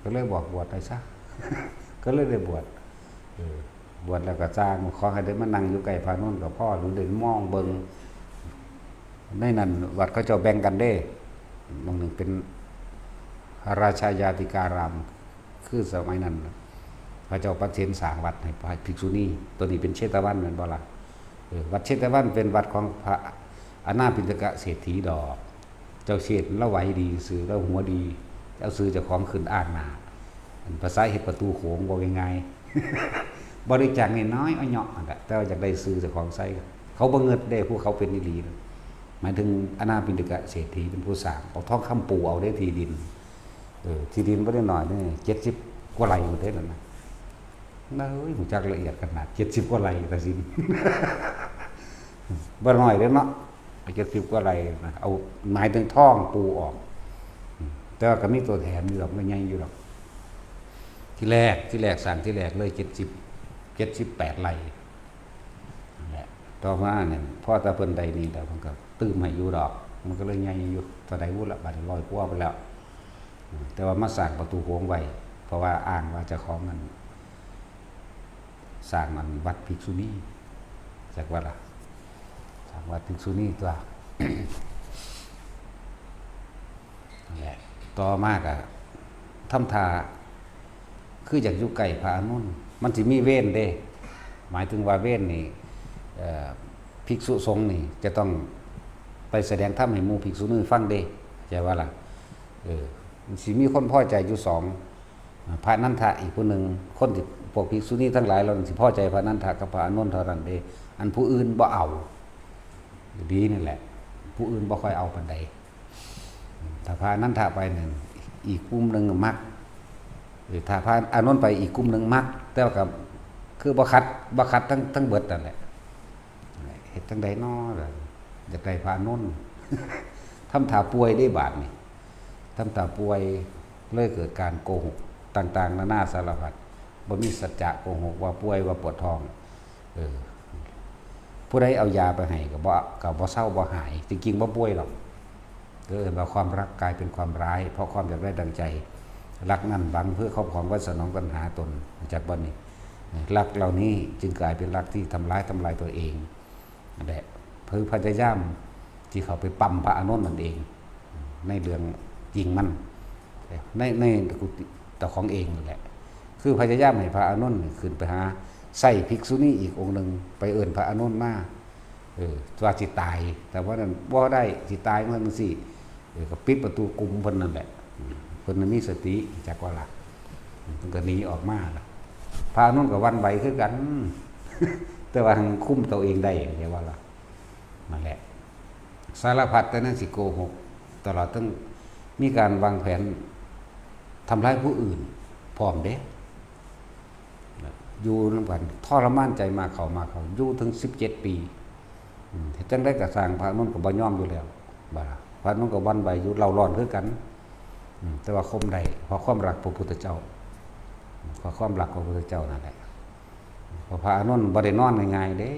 ก็เลยบอกบวชให้ซะ ก็เลยได้บวช เออ บวชแล้วก็ซ่าง ขอให้ได้มานั่งอยู่ใกล้พระอานนท์ก็พอ หรือได้มองเบิ่ง ในนั้นวัดเขาเจ้าแบ่งกันเด้ หม่องหนึ่งเป็นราชายาติการาม คือสมัยนั้นน่ะ พระเจ้าปเสนสร้างวัดให้พระภิกษุณี ตัวนี้เป็นเชตวันแม่นบ่ล่ะ เออ วัดเชตวันเป็นวัดของพระอนาถปิณฑกเศรษฐีดอก เจ้าเชษฐลาวไหวดีซื่อ ลาวหัวดี เอาชื่อเจ้าของขึ้นอ้างหน้า อันภาษาเฮ็ดประตูโขง เว้าง่ายๆ บริจาคน้อยๆ เอาเหยาะนั่นแหละ แต่ว่าอยากได้ชื่อเจ้าของใส่ เขาบ่เงิดเด้ ผู้เขาเป็นอีหลีนะ หมายถึงอนาถปิณฑกเศรษฐีเป็นผู้สร้าง เอาทองคำปูเอาเด้ที่ดิน เออ ที่ดินบ่ได้น้อยเด้ เจ็ดสิบกว่าไร่พุ้นเด้นั่นน่ะ เอ้ย รู้จักละเอียดขนาด เจ็ดสิบกว่าไร่ ตาสิน บ่น้อยเด้เนาะ เจ็ดสิบกว่าไร่นะ เอา หมายถึงท้องปู่ออก แต่ว่าก็มีตัวแถมอยู่ดอก มันใหญ่อยู่ดอก ที่แรก ที่แรก สร้างที่แรกเลย เจ็ดสิบ เจ็ดสิบแปดไร่ นั่นแหละ ต่อมาเนี่ย พอแต่เพิ่นได้นี่แล้ว เพิ่นก็ตื้มให้อยู่ดอก มันก็เลยใหญ่อยู่ เท่าใดบุละ บาดนี้ ร้อยกว่าไปแล้ว อืม แต่ว่ามาสร้างประตูโขงไว้ เพราะว่าอ้างว่าเจ้าของนั่น สร้างอันวัดภิกษุณี จักว่าล่ะ สร้างวัดภิกษุณีตัว นั่นแหละ ต่อมาก็ทำท่า คืออยากอยู่ใกล้พระอานนท์ มันสิมีเวรเด้ หมายถึงว่าเวรนี่ เอ่อ ภิกษุสงฆ์นี่จะต้องไปแสดงธรรมให้หมู่ภิกษุณีฟังเด้ เข้าใจว่าล่ะ เออ มันสิมีคนพอใจอยู่สอง พระนันทะอีกผู้หนึ่ง คนที่พวกภิกษุณีทั้งหลายเหล่านั้นสิพอใจพระนันทะกับพระอานนท์เท่านั้นเด้ อันผู้อื่นบ่เอา ดีนั่นแหละ ผู้อื่นบ่ค่อยเอาปานใด ถ้าพระนันทะไปนั่น อีกกลุ่มหนึ่งมัก เออ ถ้าพระอานนท์ไปอีกกลุ่มหนึ่งมัก แต่ว่าก็คือบ่ขัด บ่ขัดทั้ง ทั้งเบิดนั่นแหละ เฮ็ดจั่งใดน้อ อยากได้พระอานนท์ ทำท่าป่วยได้บาดนี่ ทำท่าป่วย เลยเกิดการโกหกต่างๆ นานาสารพัด บ่มีสัจจะ โกหกว่าป่วย ว่าปวดท้อง เออ ผู้ใดเอายาไปให้ก็บ่ ก็บ่เซาบ่หาย จริงๆ บ่ป่วยหรอก เออ ว่าความรักกลายเป็นความร้าย เพราะความอยากได้ดังใจ รักนั้นหวังเพื่อครอบครองไว้สนองตัณหาตน รู้จักบ่นี่ รักเหล่านี้จึงกลายเป็นรักที่ทำร้าย ทำลายตัวเอง นั่นแหละ คือพยายามที่เขาไปปั๊มพระอานนท์นั่นเอง ในเรื่องจริงมัน ใน ในกุฏิเจ้าของเองนั่นแหละ คือพยายามให้พระอานนท์นี่ขึ้นไปหา ใส่ภิกษุณีอีกองค์หนึ่ง ไปเอิ้นพระอานนท์มา เออ ว่าสิตาย แต่ว่านั้นบ่ได้ สิตายมันจั่งซี้ เออ ก็ปิดประตูกลุ่มเพิ่นนั่นแหละ อืม เพิ่นน่ะมีสติ จักว่าล่ะ อืม เพิ่นก็หนีออกมาล่ะ พระอานนท์ก็หวั่นไหวคือกัน แต่ว่าหั้งคุมตัวเองได้ เข้าใจว่าล่ะ นั่นแหละ สารพัดแต่นั้นสิโกหก ตลอดทั้งมีการวางแผนทำร้ายผู้อื่นพร้อมเด้ อยู่นำกันทรมานใจมากเข้า มากเข้า อยู่ถึงสิบเจ็ดปี อืม เฮ็ดจั่งใดก็ซ่าง พระอานนท์ก็บ่ยอมอยู่แล้ว บ่ล่ะ พระอานนท์ก็หวั่นไหวอยู่ เร่าร้อนคือกัน อืม แต่ว่าข่มได้ เพราะความรักพระพุทธเจ้า เพราะความรักพระพุทธเจ้านั่นแหละ เพราะพระอานนท์บ่ได้นอนง่ายๆเด้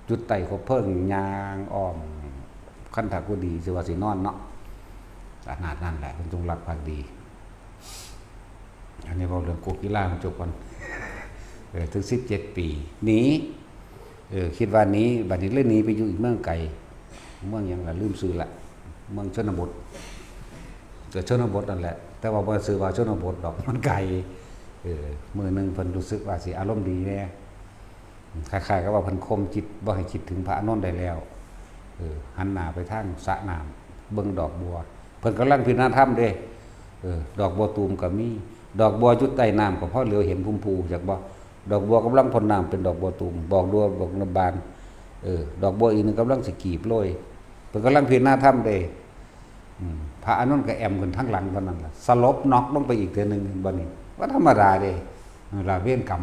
จุดไต้คบเพลิง ย่างอ้อมคันธกุฎี สิว่าสินอนเนาะ ขนาดนั้นแหละ เพิ่นจงรักภักดี อันนี้เว้าเรื่องโกกีฬามันจบก่อน เออ ถึงสิบเจ็ดปี หนี เออ คิดว่าหนี บัดนี้เลยหนีไปอยู่อีกเมืองไกล เมืองหยังล่ะ ลืมชื่อละ เมืองชนบท ก็ชนบทนั่นแหละ แต่ว่าบ่ชื่อว่าชนบทดอก มันไกล เออ มื้อหนึ่งเพิ่นรู้สึกว่าสิอารมณ์ดีแหน่ คล้ายๆกับว่าเพิ่นข่มจิตบ่ให้คิดถึงพระอานนท์ได้แล้ว เออ หันหน้าไปทางสระน้ำ เบิ่งดอกบัว เพิ่นกำลังพิจารณาธรรมเด้ เออ ดอกบัวตูมก็มี ดอกบัวอยู่ใต้น้ำก็พอเหลียวเห็นภูมิภูมิ จักบ่ ดอกบัวกำลังพ่นน้ำเป็นดอกบัวตูม ดอกบัวบาน เออ ดอกบัวอีกหนึ่งกำลังสิกีบโรย เพิ่นกำลังพิจารณาธรรมเด้ อืม พระอานนท์ก็แอ่มขึ้นทางหลังเท่านั้นล่ะ สลบน็อกลงไปอีกเทื่อหนึ่ง บัดนี้ บ่ธรรมดาเด้ นั่นล่ะเวรกรรม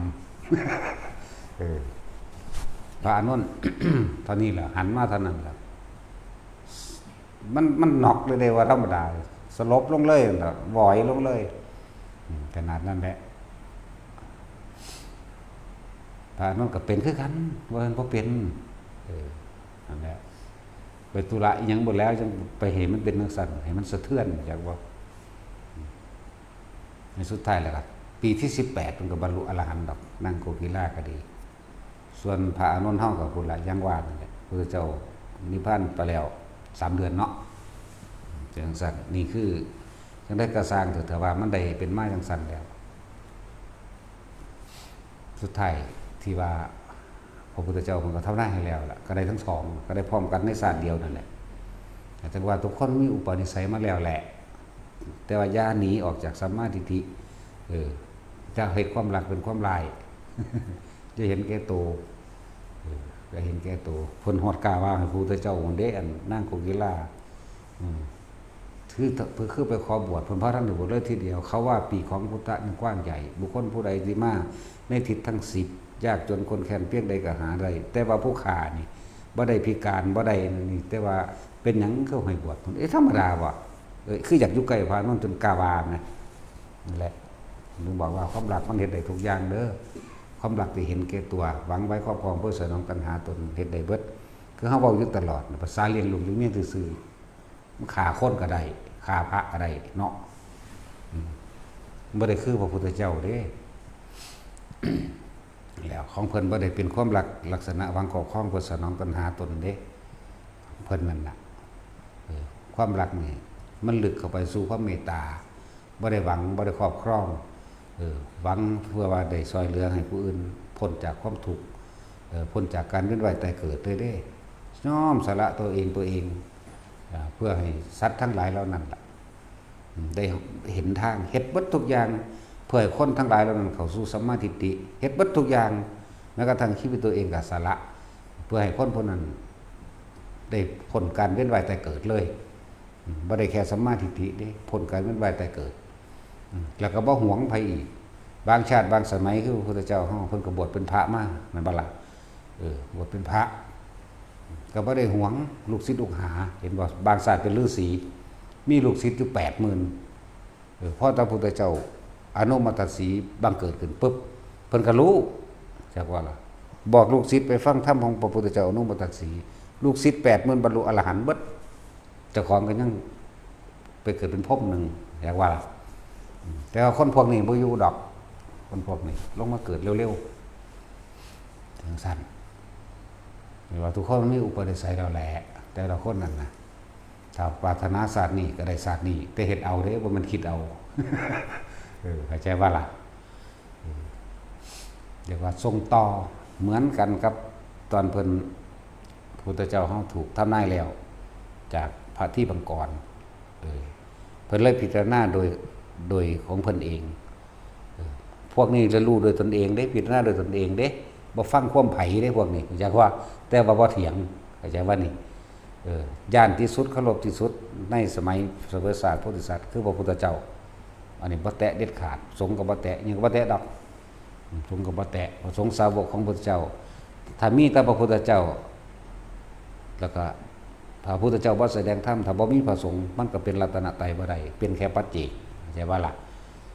เออ พระอานนท์ เท่านี้แหละ หันมาเท่านั้นล่ะ มัน มันน็อกเลยเด้ บ่ธรรมดา สลบลงเลยนั่นล่ะ หวอยลงเลย อืม ขนาดนั้นแหละ พระอานนท์ก็เป็นคือกัน บ่แม่นบ่เป็น เออ นั่นแหละ ไปธุระอิหยังบ่แล้ว จั่งไปให้มันเป็นจั่งซั้น ให้มันสะเทือน จักบ่ ในสุดท้ายแล้วก็ ปีที่สิบแปด เพิ่นก็บรรลุอรหันต์ดอก นางโกกีฬาก็ดี ส่วนพระอานนท์เฮาก็พู้นล่ะ อย่างว่านั่นแหละ พระเจ้านิพพานไปแล้วสามเดือนเนาะ จั่งซั้น นี่คือ จั่งใดก็ซ่างเถาะ ถ้าว่ามันได้เป็นมาจั่งซั้นแล้ว สุดท้ายที่ว่าพระพุทธเจ้าเพิ่นก็ทำนายให้แล้วล่ะ ก็ได้ทั้งสอง ก็ได้พร้อมกันในชาติเดียวนั่นแหละ แต่ว่าทุกคนมีอุปนิสัยมาแล้วแหละ แต่ว่าอย่าหนีออกจากสัมมาทิฏฐิ เออ จะเฮ็ดความรักเป็นความร้าย จะเห็นแก่โต เออ ก็เห็นแก่โต เพิ่นฮอดกล้าว่าให้พระพุทธเจ้าหั่นเด้ อันนางโกกีฬา อืม คือ คือไปขอบวช เพิ่นพาท่านได้บวชเลยทีเดียว เขาว่าปีกของพุทธะนี่กว้างใหญ่ บุคคลผู้ใดที่มาในทิศทั้งสิบ ยากจนคนแค้นเพียงใดก็หาได้ แต่ว่าผู้ฆ่านี่บ่ได้พิการ บ่ได้นี่ แต่ว่าเป็นหยังคือให้บวช เอ๊ะ ธรรมดาบ่ เอ้ย คืออยากอยู่ใกล้พระอานนท์จนกล้าว่านะ นั่นแหละ ถึงบอกว่าความรักมันเฮ็ดได้ทุกอย่างเด้อ ความรักที่เห็นแก่ตัว หวังไว้ครอบครองเพื่อสนองตัณหาตน เฮ็ดได้เบิด คือเฮาเว้าอยู่ตลอด ภาษาเลี้ยงลูกเลี้ยงเมียซื่อๆ มันฆ่าคนก็ได้ ฆ่าพระก็ได้เนาะ อืม บ่ได้คือพระพุทธเจ้าเด้ แล้วของเพิ่นบ่ได้เป็นความรักลักษณะหวังครอบครองเพื่อสนองตัณหาตนเด้ เพิ่นนั่นน่ะ เออ ความรักนี่มันลึกเข้าไปสู่ความเมตตา บ่ได้หวัง บ่ได้ครอบครอง เออ หวังเพื่อว่าได้ช่วยเหลือให้ผู้อื่นพ้นจากความทุกข์ เออ พ้นจากการเวียนว่ายตายเกิดเลยเด้ ยอมสละตัวเอง ตัวเอง อ่า เพื่อให้สัตว์ทั้งหลายเหล่านั้นล่ะ อืม ได้เห็นทาง เฮ็ดเบิดทุกอย่าง เพื่อให้คนทั้งหลายเหล่านั้นเข้าสู่สัมมาทิฏฐิ เฮ็ดเบิดทุกอย่าง แม้กระทั่งชีวิตตัวเองก็สละ เพื่อให้คนผู้นั้นได้พ้นการเวียนว่ายตายเกิดเลย อืม บ่ได้แค่สัมมาทิฏฐิเด้ พ้นการเวียนว่ายตายเกิด อืม แล้วก็บ่หวงไผอีก บางชาติบางสมัยคือพระพุทธเจ้าเฮา เพิ่นก็บวชเป็นพระมา แม่นบ่ล่ะ เออ บวชเป็นพระ ก็บ่ได้หวงลูกศิษย์ลูกหา เห็นบ่ บางชาติเป็นฤาษี มีลูกศิษย์อยู่แปดหมื่น เออ พอพระพุทธเจ้าอนุมมัตตสีบังเกิดขึ้นปุ๊บ เพิ่นก็รู้ จักว่าล่ะ บอกลูกศิษย์ไปฟังธรรมของพระพุทธเจ้าอนุมมัตตสี ลูกศิษย์แปดหมื่นบรรลุอรหันต์เบิด เจ้าของก็ยังไปเกิดเป็นพรหมหนึ่ง จักว่าล่ะ อืม แต่ว่าคนพวกนี้บ่อยู่ดอก คนพวกนี้ลงมาเกิดเร็วๆ จังซั่น นี่ว่าทุกคนมีอุปนิสัยแล้วแหละ แต่ละคนนั่นน่ะ ถ้าปรารถนาชาตินี้ก็ได้ชาตินี้ แต่เฮ็ดเอาเด้ บ่แม่นคิดเอา เออ เข้าใจบ่ล่ะ เออ เรียกว่าส่งต่อ เหมือนกันกับตอนเพิ่น พุทธเจ้าเฮาถูกทำนายแล้ว จากพระทิพย์บังกร เออ เพิ่นเลยพิจารณาโดย โดยของเพิ่นเอง เออ พวกนี้จะรู้โดยตนเองเด้ พิจารณาโดยตนเองเด้ บ่ฟังความไผเด้พวกนี้ เข้าใจว่า แต่ว่าบ่เถียง เข้าใจว่านี่ เออ ย้านที่สุด เคารพที่สุด ในสมัยเสวยศาสตร์โพธิสัตว์ คือพระพุทธเจ้า อันนี้บ่แตะเด็ดขาด สงฆ์ก็บ่แตะ หยังก็บ่แตะดอก สงฆ์ก็บ่แตะ พระสงฆ์สาวกของพระพุทธเจ้า ถ้ามีแต่พระพุทธเจ้า แล้วก็พระพุทธเจ้าบ่แสดงธรรม ถ้าบ่มีพระสงฆ์ มันก็เป็นรัตนตรัยบ่ได้ เป็นแค่ปัจเจก เข้าใจบ่ล่ะ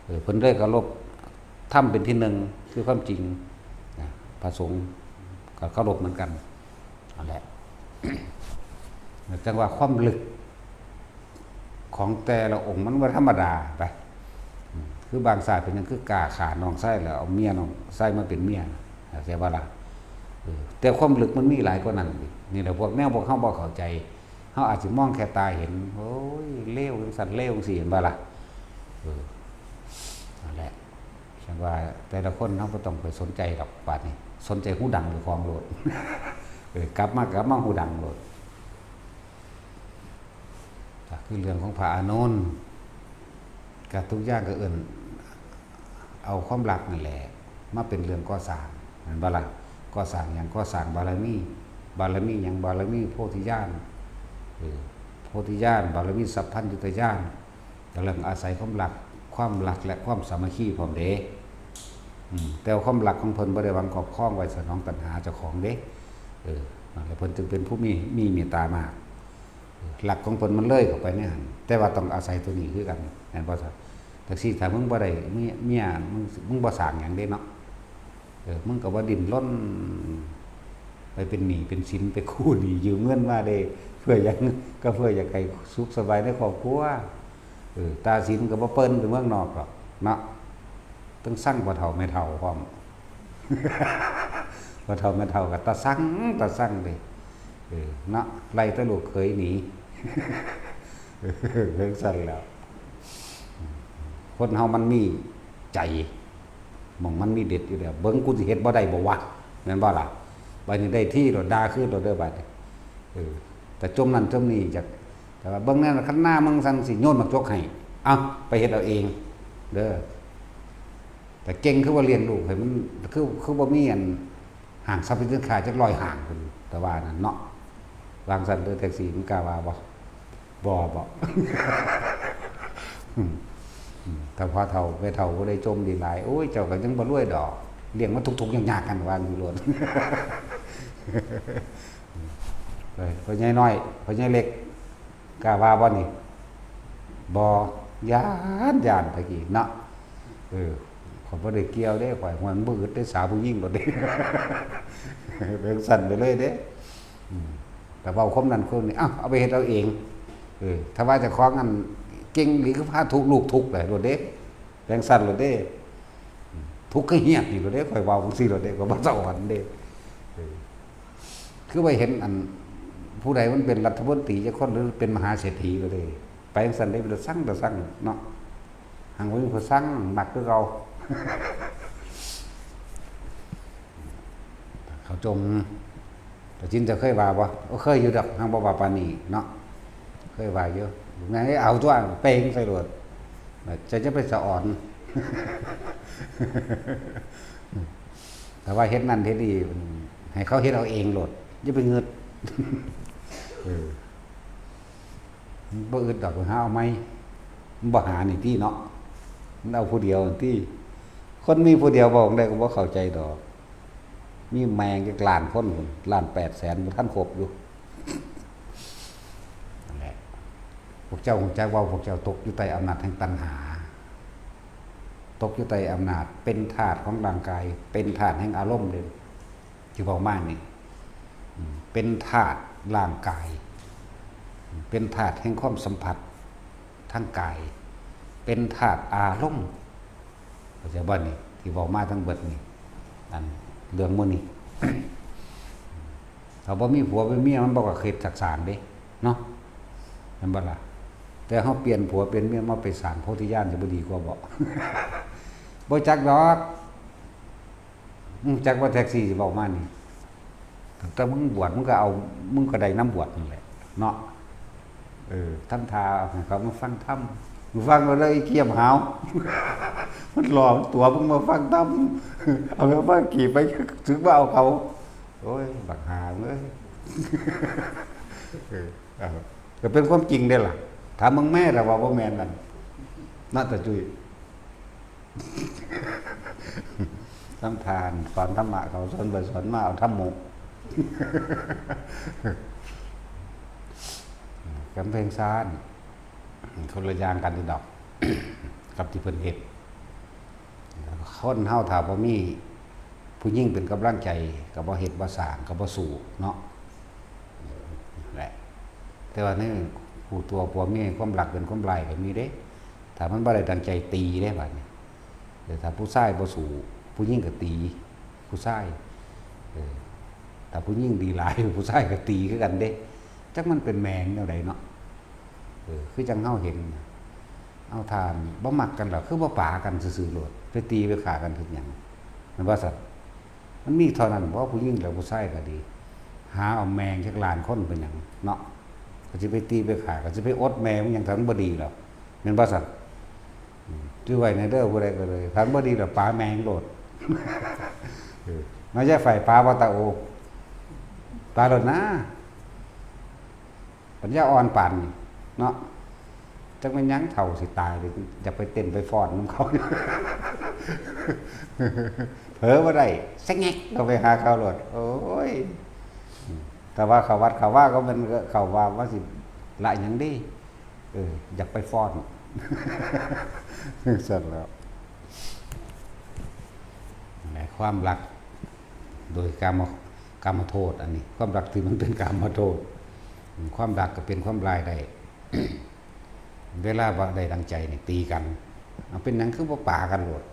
เออ เพิ่นเลยเคารพธรรมเป็นที่หนึ่ง คือความจริง นะ พระสงฆ์ก็เคารพเหมือนกัน นั่นแหละ จังว่าความลึกของแต่ละองค์มันบ่ธรรมดาไป อืม คือบางชาติเป็นหยังคือกล้าฆ่าน้องชายแล้วเอาเมียน้องชายมาเป็นเมีย เข้าใจบ่ล่ะ เออ แต่ความลึกมันมีหลายกว่านั้นอีก นี่แหละพวกแนวพวกเฮาบ่เข้าใจ เฮาอาจสิมองแค่ตาเห็น โอ้ย เลวจังซั่น เลวจังซี่ เห็นบ่ล่ะ เออ นั่นแหละ จังว่าแต่ละคนเฮาบ่ต้องไปสนใจดอก บาดนี้ สนใจฮูดังเจ้าของโลด เออ กลับมา กลับมาฮูดังโลด ก็คือเรื่องของพระอานนท์ ก็ทุกอย่างก็เอิ้นเอาความรักนั่นแหละ มาเป็นเรื่องก่อสร้าง แม่นบ่ล่ะ ก่อสร้างหยัง ก่อสร้างบารมี บารมีหยัง บารมีโพธิญาณ เออ โพธิญาณ บารมีสัพพัญญุตญาณ ก็เรื่องอาศัยความรัก ความรักและความสามัคคีพร้อมเด้ อืม แต่ว่าความรักของเพิ่นบ่ได้หวังครอบครองไว้สนองตัณหาเจ้าของเด้ เออ นั่นแหละ เพิ่นจึงเป็นผู้มี มีเมตตามาก เออ รักของเพิ่นมันเลยเข้าไปในหั้น แต่ว่าต้องอาศัยตัวนี้คือกัน แม่นบ่ซะ จั่งซี้ถ้ามึงบ่ได้เมีย เมีย มึง มึงบ่สร้างหยังเด้เนาะ เออ มึงก็บ่ดิ้นรน ไปเป็นหนี้เป็นสิน ไปกู้หนี้ยืมเงินมาเด้ เพื่อหยัง ก็เพื่ออยากให้สุขสบายในครอบครัว เออ ตาสินก็บ่เปิ้นไปเมืองนอกดอกเนาะ ต้องสั่งพ่อเฒ่าแม่เฒ่าพร้อม พ่อเฒ่าแม่เฒ่าก็ตาสั่ง ตาสั่งเด้ เออ เนาะ ไล่แต่ลูกเขยหนี เออ จั่งซั่นแหล้ว คนเฮามันมีใจ หม่องมันมีเด็ดอยู่แล้ว เบิ่งกูสิเฮ็ดบ่ได้บ่วะ แม่นบ่ล่ะ บัดนี้ได้ทีโลด ด่าคืนโลดเด้อบัดนี้ เออ แต่จมนั่นจมนี่จัก แต่ว่าเบิ่งแนวคันหน้ามึงซั่นสิโยนหมากจกให้ เอ้า ไปเฮ็ดเอาเอง เด้อ แต่เก่งคือว่าเลี้ยงลูกให้มัน คือ คือบ่มีอันห้างสรรพสินค้าจักร้อยห้างพุ้น แต่ว่านั่นเนาะ วางซั่นเด้อ แท็กซี่ มึงกล้าว่าบ่ บ่ บ่ อืมอืมถ้าพ่อเฒ่าแม่เฒ่าผู้ใดจมดีหลาย โอ้ย เจ้าก็ยังบ่รวยดอก เลี้ยงมาทุกข์ๆยากๆกัน ว่าอยู่โลด เอ้ย พ่อใหญ่น้อย พ่อใหญ่เล็ก กล้าว่าบ่นี่ บ่ ย้าน ย้านตะกี้เนาะ เออ ข้อยบ่ได้เกี่ยวเด้ ข้อย มันบ่อึดเด้ สาวผู้หญิงโลดเด้ เรื่องสั้นไปเลยเด้ อืม แต่เว้าความนั้นความนี้ เอ้า เอาไปเฮ็ดเอาเอง เออ ถ้าว่าเจ้าของอันเก่งอีหลี คือพาทุกข์ ลูกทุกข์เลยโลดเด้ จั่งซั้นโลดเด้ อืม ทุกข์คือเฮียดนี่โลดเด้ ข้อยเว้าจั่งซี้โลดเด้ ข้อยบ่สะออนเด้ เออ คือว่าเห็นอัน ผู้ใดมันเป็นรัฐมนตรีจักคน หรือเป็นมหาเศรษฐีโลดเด้ ไปจั่งซั้นเด้ เป็นตาซังตาซังเนาะ หังบ่มีผู้ซัง มักคือเก่า เขาจม ตาจินเจ้าเคยว่าบ่ โอ้ เคยอยู่ดอก หังบ่ว่าปานนี้เนาะ เคยว่าอยู่ แม่นเอาตั๊ว เป่งใส่โลด เจ้าจะไปสะออน แต่ว่าเฮ็ดนั่นเฮ็ดนี่ ให้เขาเฮ็ดเอาเองโลด อย่าไปงึด เออ บ่อึดดอก หาเอาใหม่ มันบ่หานี่ติเนาะ มันเอาผู้เดียวติ คนมีผู้เดียว เว้าจั่งใดก็บ่เข้าใจดอก มีแม่งจักล้านคนพุ้น ล้านแปดแสน บ่ทันครบอยู่ นั่นแหละ พวกเจ้ารู้จักว่าพวกเจ้าตกอยู่ใต้อำนาจแห่งตัณหา ตกอยู่ใต้อำนาจ เป็นทาสของร่างกาย เป็นทาสแห่งอารมณ์เด้ ที่เว้ามานี่ อืม เป็นทาสร่างกาย เป็นทาสแห่งความสัมผัสทางกาย เป็นทาสอารมณ์ เข้าใจบ่นี่ ที่เว้ามาทั้งเบิดนี่ อันเรื่องหมู่นี้ ถ้าบ่มีผัวเป็นเมีย มันบ่ก็คิดจักสร้างเด้ เนาะ แม่นบ่ล่ะ แต่เฮาเปลี่ยนผัวเปลี่ยนเมียมาไปสร้างโพธิญาณ สิบ่ดีกว่าบ่ บ่จักดอก อืม จักว่าแท็กซี่สิเว้ามานี่ แต่มึงบวช มึงก็เอา มึงก็ได้นำบวชนั่นแหละ เนาะ เออ ทำท่าให้เขามาฟังธรรม มึงฟังเอาเลย ไอ้เขี้ยมหาว มันหลอกตัวมึงมาฟังธรรม เอาแล้วมาขี่ไป ถือว่าเอาเขา โอ้ย บักหาเอ้ย เออ เอา ก็เป็นความจริงเด้ล่ะ ถามมึงแม่ แต่ว่าบ่แม่นนั่น นาตาจุ้ย ทำทาน สอนธรรมะเขา สอนไปสอนมา เอาธรรมโม กำแพงซ่าน คนละอย่างกันนี่ดอก กับที่เพิ่นเฮ็ด คนเฮาถ้าบ่มีผู้หญิงเป็นกำลังใจ ก็บ่เฮ็ด บ่สร้าง ก็บ่สู้เนาะ แหละ แต่ว่าในผู้ตัวผัวเมีย ความรักเป็นความร้ายก็มีเด้ ถ้ามันบ่ได้ดังใจตีเด้ บัดนี้ เออ ถ้าผู้ชายบ่สู้ ผู้หญิงก็ตี ผู้ชาย เออ ถ้าผู้หญิงดีหลาย ผู้ชายก็ตีคือกันเด้ จักมันเป็นแม่นแนวใดเนาะ เออ คือจั่งเฮาเห็น เอาท่านบ่มักกันหรอก คือบ่ปากันซื่อๆโลด ไปตีไปฆ่ากันเฮ็ดหยัง แม่นบ่ซั่น มันมีเท่านั้นบ่ ผู้หญิงและผู้ชายก็ดี หาเอาแม่งจักล้านคนเป็นหยังเนาะ ก็สิไปตีไปฆ่า ก็สิไปอดแม่มันหยัง ถ้ามันบ่ดีหรอก แม่นบ่ซั่น อืม จื่อไว้แน่เด้อ ผู้ใดก็เลย ถ้ามันบ่ดีแล้วปาแม่งโลด เออ มาอย่าฝ่ายปาบ่ตาโอ ปาโลดนะ ปัญญาอ่อนปานนี้เนาะ จักแม่นหยัง เฒ่าสิตายเลย อยากไปเต้นไปฟ้อนนำเขา เผลอบ่ได้ สะแงกเข้าไปหาเขาโลด โอ้ย แต่ว่าเข้าวัดเข้าวาก็มันก็เข้าว่า ว่าสิละหยังดี เออ อยากไปฟ้อน ซั่นแหล้ว แหม ความรัก โดยกาม กามโทษ อันนี้ ความรักที่มันเป็นกามโทษ ความรักก็เป็นความร้ายได้ เวลาบ่ได้ดังใจนี่ตีกัน เอา เป็นหยังคือบ่ปากันโลด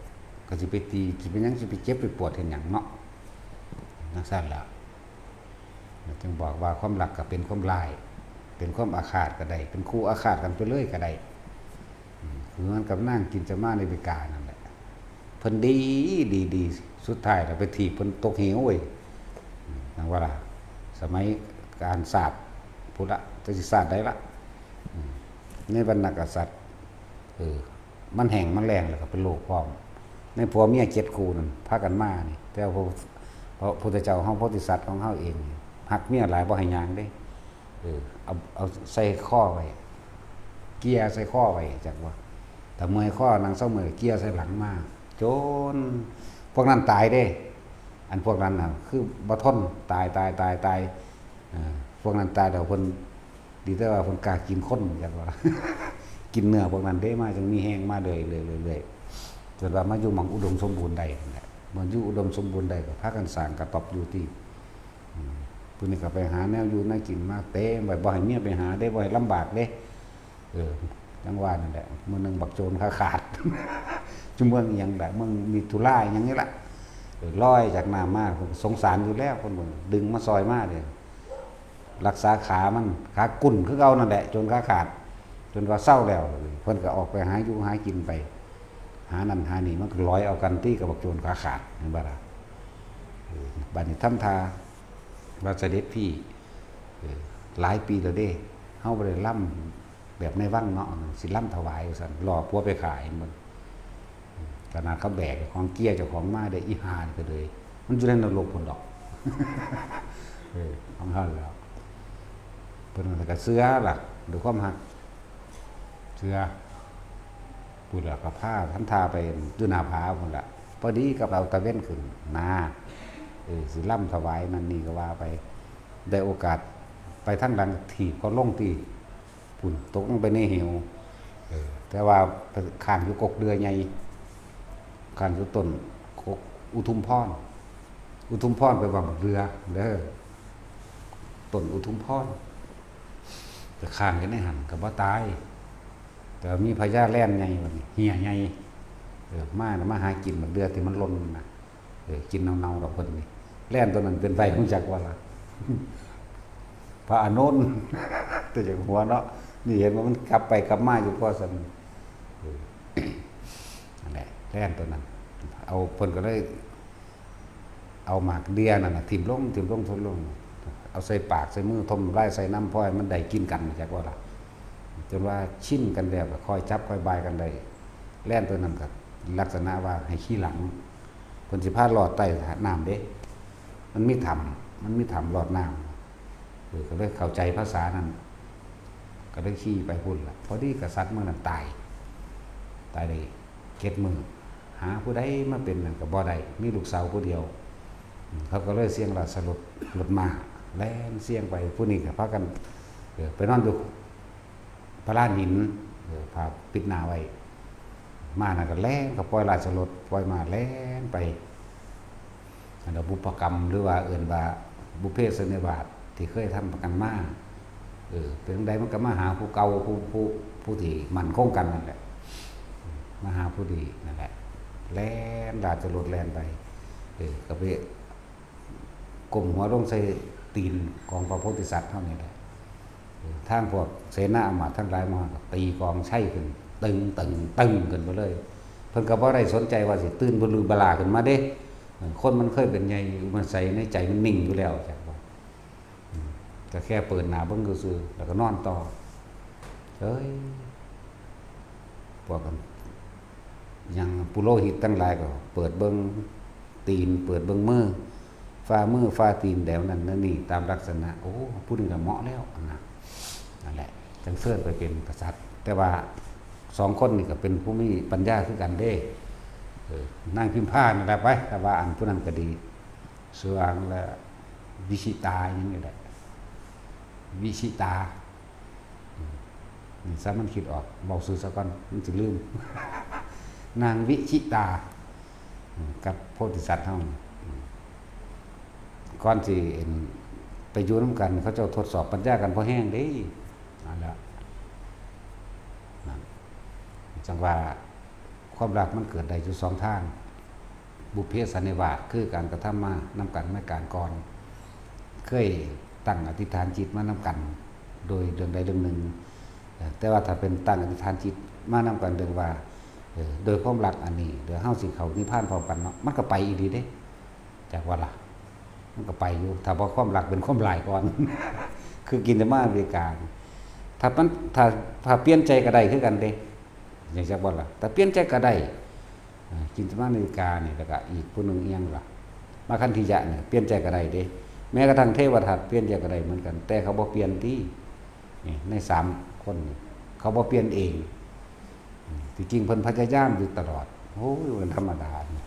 ก็สิไปตี สิเป็นหยัง สิไปเจ็บไปปวดเฮ็ดหยังเนาะ จั่งซั่นล่ะ จึงบอกว่าความรักก็เป็นความร้าย เป็นความอาฆาตก็ได้ เป็นคู่อาฆาตกันไปเลยก็ได้ อืม คือมันกับนางกินจะมาในวิกานั่นแหละ เพิ่นดี ดี ดี สุดท้ายแล้วไปถีบเพิ่นตกเหวเว้ย อืม นั่นว่าล่ะ สมัยการศาสตร์พุทธะ จักสิศาสตร์ใดละ อืม ในวรรณกษัตริย์ เออ มันแห้งมันแล้งแล้วก็เป็นโรคพร้อม ในผัวเมียเจ็ดคู่นั่น พากันมานี่ แต่ว่าพระ พระพุทธเจ้าเฮา โพธิสัตว์ของเฮาเองนี่ ฮักเมียหลายบ่ให้ย่างเด้ เออ เอา เอาใส่คอไว้ เกียร์ใส่คอไว้ จักว่า ถ้าเมื่อยคอนั่งเซาเมื่อยเกียใส่หลังมา จนพวกนั้นตายเด้ อันพวกนั้นน่ะ คือบ่ทน ตาย ตาย ตาย ตาย เออ พวกนั้นตายแล้วเพิ่น ดีแต่ว่าเพิ่นกล้ากินคน จักว่า กินเนื้อพวกนั้นเด้ มาจั่งมีแฮงมาเรื่อยๆ เรื่อยๆ จนว่ามาอยู่หม่องอุดมสมบูรณ์ได้นั่นแหละ เมื่ออยู่อุดมสมบูรณ์ได้ก็พากันสร้างกระต๊อบอยู่ติ อืม ผู้นี้ก็ไปหาแนวอยู่แนวกินมาเต็มไว้ บ่ให้เมียไปหาเด้ บ่ให้ลำบากเด้ เออ จั่งว่านั่นแหละ มื้อหนึ่งบักโจรขาขาด จุเมืองอิหยังล่ะ เมืองมิถุราอิหยังนี่ล่ะ เออ ลอยจากน้ำมา สงสารอยู่แล้ว คนเมือง ดึงมาซอยมาเด้ รักษาขามัน ขากุ่นคือเก่านั่นแหละ โจรขาขาด จนว่าเซาแล้ว เพิ่นก็ออกไปหาอยู่หากินไป หานั่นหานี่ มันก็ลอยเอากันติกับบักโจรขาขาด เห็นบ่ล่ะ เออ บัดนี้ทำท่าว่าเสด็จพี่ เออ หลายปีแล้วเด้ เฮาบ่ได้ลำแบบในวังเนาะ สิลำถวายว่าซั่น ล่อผัวไปขายมัน ขนาดเขาแบกของเกียร์เจ้าของมาได้ อีห่านี่ก็เลย มันอยู่ในนรกพุ้นดอก เออ ของเฮาแล้ว เพิ่นก็เชื่อล่ะ ด้วยความฮัก เชื่อ พุ้นล่ะ ก็พาทำท่าไปอยู่หน้าผาพุ้นล่ะ พอดีกับเอาตะเว็นขึ้นนา เออ สิลำถวายนั่นนี่ก็ว่าไป ได้โอกาสไปทางหลัง ถีบเขาลงติ พุ้น ตกลงไปในเหว เออ แต่ว่าค้างอยู่กกเดือใหญ่ ค้างอยู่ต้นกกอุทุมพร อุทุมพรแปลว่าบักเดือเด้อ ต้นอุทุมพร ก็ค้างอยู่ในหั่นก็บ่ตาย แต่ว่ามีพญาแลนใหญ่บัดนี้ เหี่ยใหญ่ เออ มาน่ะ มาหากินบักเดือที่มันหล่นน่ะ เออ กินเน่าๆดอกเพิ่นนี่ แลนตัวนั้นเป็นไผรู้จักบ่ล่ะ พระอานนท์ แต่จั่งหัวเนาะ นี่เห็นว่ามันกลับไปกลับมาอยู่พอซั่น เออ นั่นแหละ แลนตัวนั้น เอา เพิ่นก็เลย เอาหมากเดือนั่นน่ะ ถิ่มลง ถิ่มลง ถิ่มลง เอาใส่ปากใส่มือ ถมน้ำลายใส่นำ พอให้มันได้กินกัน จักว่าล่ะ จนว่าชินกันแล้ว ก็ค่อยจับค่อยบายกันได้ แลนตัวนั้นก็ลักษณะว่าให้ขี่หลัง เพิ่นสิพาลอดใต้น้ำเด้ มันมีถ้ำ มันมีถ้ำลอดน้ำ เออ ก็เลยเข้าใจภาษานั้น ก็เลยขี่ไปพุ้นล่ะ พอดีกษัตริย์เมืองนั้นตาย ตายได้เจ็ดมื้อ หาผู้ใดมาเป็นนั่นก็บ่ได้ มีลูกสาวผู้เดียว อืม เขาก็เลยเสียงราชรถ รถม้า แล่นเสียงไป ผู้นี้ก็พากัน เออ ไปนอนอยู่พลานหิน เออ ผ้าปิดหน้าไว้ ม้านั่นก็แล่น ก็ปล่อยราชรถ ปล่อยม้าแล่นไป อันนั้นบุพกรรม หรือว่าเอิ้นว่าบุพเพสันนิวาสที่เคยทำกันมา เออ เป็นจั่งใดมันก็มาหาผู้เก่า ผู้ ผู้ ผู้ที่มั่นคงกันนั่นแหละ มาหาผู้ดีนั่นแหละ แล่นราชรถแล่นไป เออ ก็ไปก้มหัวลงใส่ตีนของพระโพธิสัตว์เฮานี่แหละ เออ ทางพวกเสนาอำมาตย์ทั้งหลายมาก็ตีกลองไชขึ้น ตึง ตึง ตึงขึ้นไปเลย เพิ่นก็บ่ได้สนใจว่าสิตื่นบลือบลาขึ้นมาเด้ เออ คนมันเคยเป็นใหญ่ มันใสในใจมันนิ่งอยู่แล้ว จักว่า อืม ก็แค่เปิดหน้าเบิ่งซื่อๆ แล้วก็นอนต่อ เอ้ย พวกกัน อย่างปุโรหิตทั้งหลายก็เปิดเบิ่งตีน เปิดเบิ่งมือ ฝ่ามือ ฝ่าตีน แนวนั้นแนวนี้ ตามลักษณะ โอ้ ผู้นี้ก็เหมาะแล้วนะ นั่นแหละ จั่งเชิญไปเป็นกษัตริย์ แต่ว่าสองคนนี่ก็เป็นผู้มีปัญญาคือกันเด้ เออ นางพิมพานั่นแหละไป แต่ว่าอันผู้นั้นก็ดี ชื่อว่าและวิชิตาอย่างนี้แหละ วิชิตา อืม นี่ซะมันคิดออก เว้าชื่อซะก่อน มันสิลืม นางวิชิตา อืม กับโพธิสัตว์เฮานี่ อืม ก่อนสิ เอิ่น ไปอยู่นำกัน เขาเจ้าทดสอบปัญญากันพอแฮงเด้ นั่นแหละ นั่น จั่งว่า ความรักมันเกิดได้อยู่สองทาง บุพเพสันนิวาส คือการกระทำมานำกันในการก่อน เคยตั้งอธิษฐานจิตมานำกัน โดยเรื่องใดเรื่องหนึ่ง เอ่อ แต่ว่าถ้าเป็นตั้งอธิษฐานจิตมานำกันเรื่องว่า เอ่อ โดยความรักอันนี้ เดี๋ยวเฮาสิเข้านิพพานพร้อมกันเนาะ มันก็ไปอีหลีเด้ จักว่าล่ะ มันก็ไปอยู่ ถ้าบ่ความรักเป็นความหลายก่อน คือกินแต่มาอเมริกา ถ้ามัน ถ้า ถ้าเปลี่ยนใจก็ได้คือกันเด้ จักว่าล่ะ ถ้าเปลี่ยนใจก็ได้ อ่า กินแต่มาอเมริกานี่ แล้วก็อีกผู้หนึ่งอิหยังล่ะ มาคันธิยะนี่ เปลี่ยนใจก็ได้เด้ แม้กระทั่งเทวทัตเปลี่ยนใจก็ได้เหมือนกัน แต่เขาบ่เปลี่ยนติ นี่ ในสามคนนี่ เขาบ่เปลี่ยนเอง ที่จริงเพิ่นพยายามอยู่ตลอด โอ้ย มันธรรมดานี่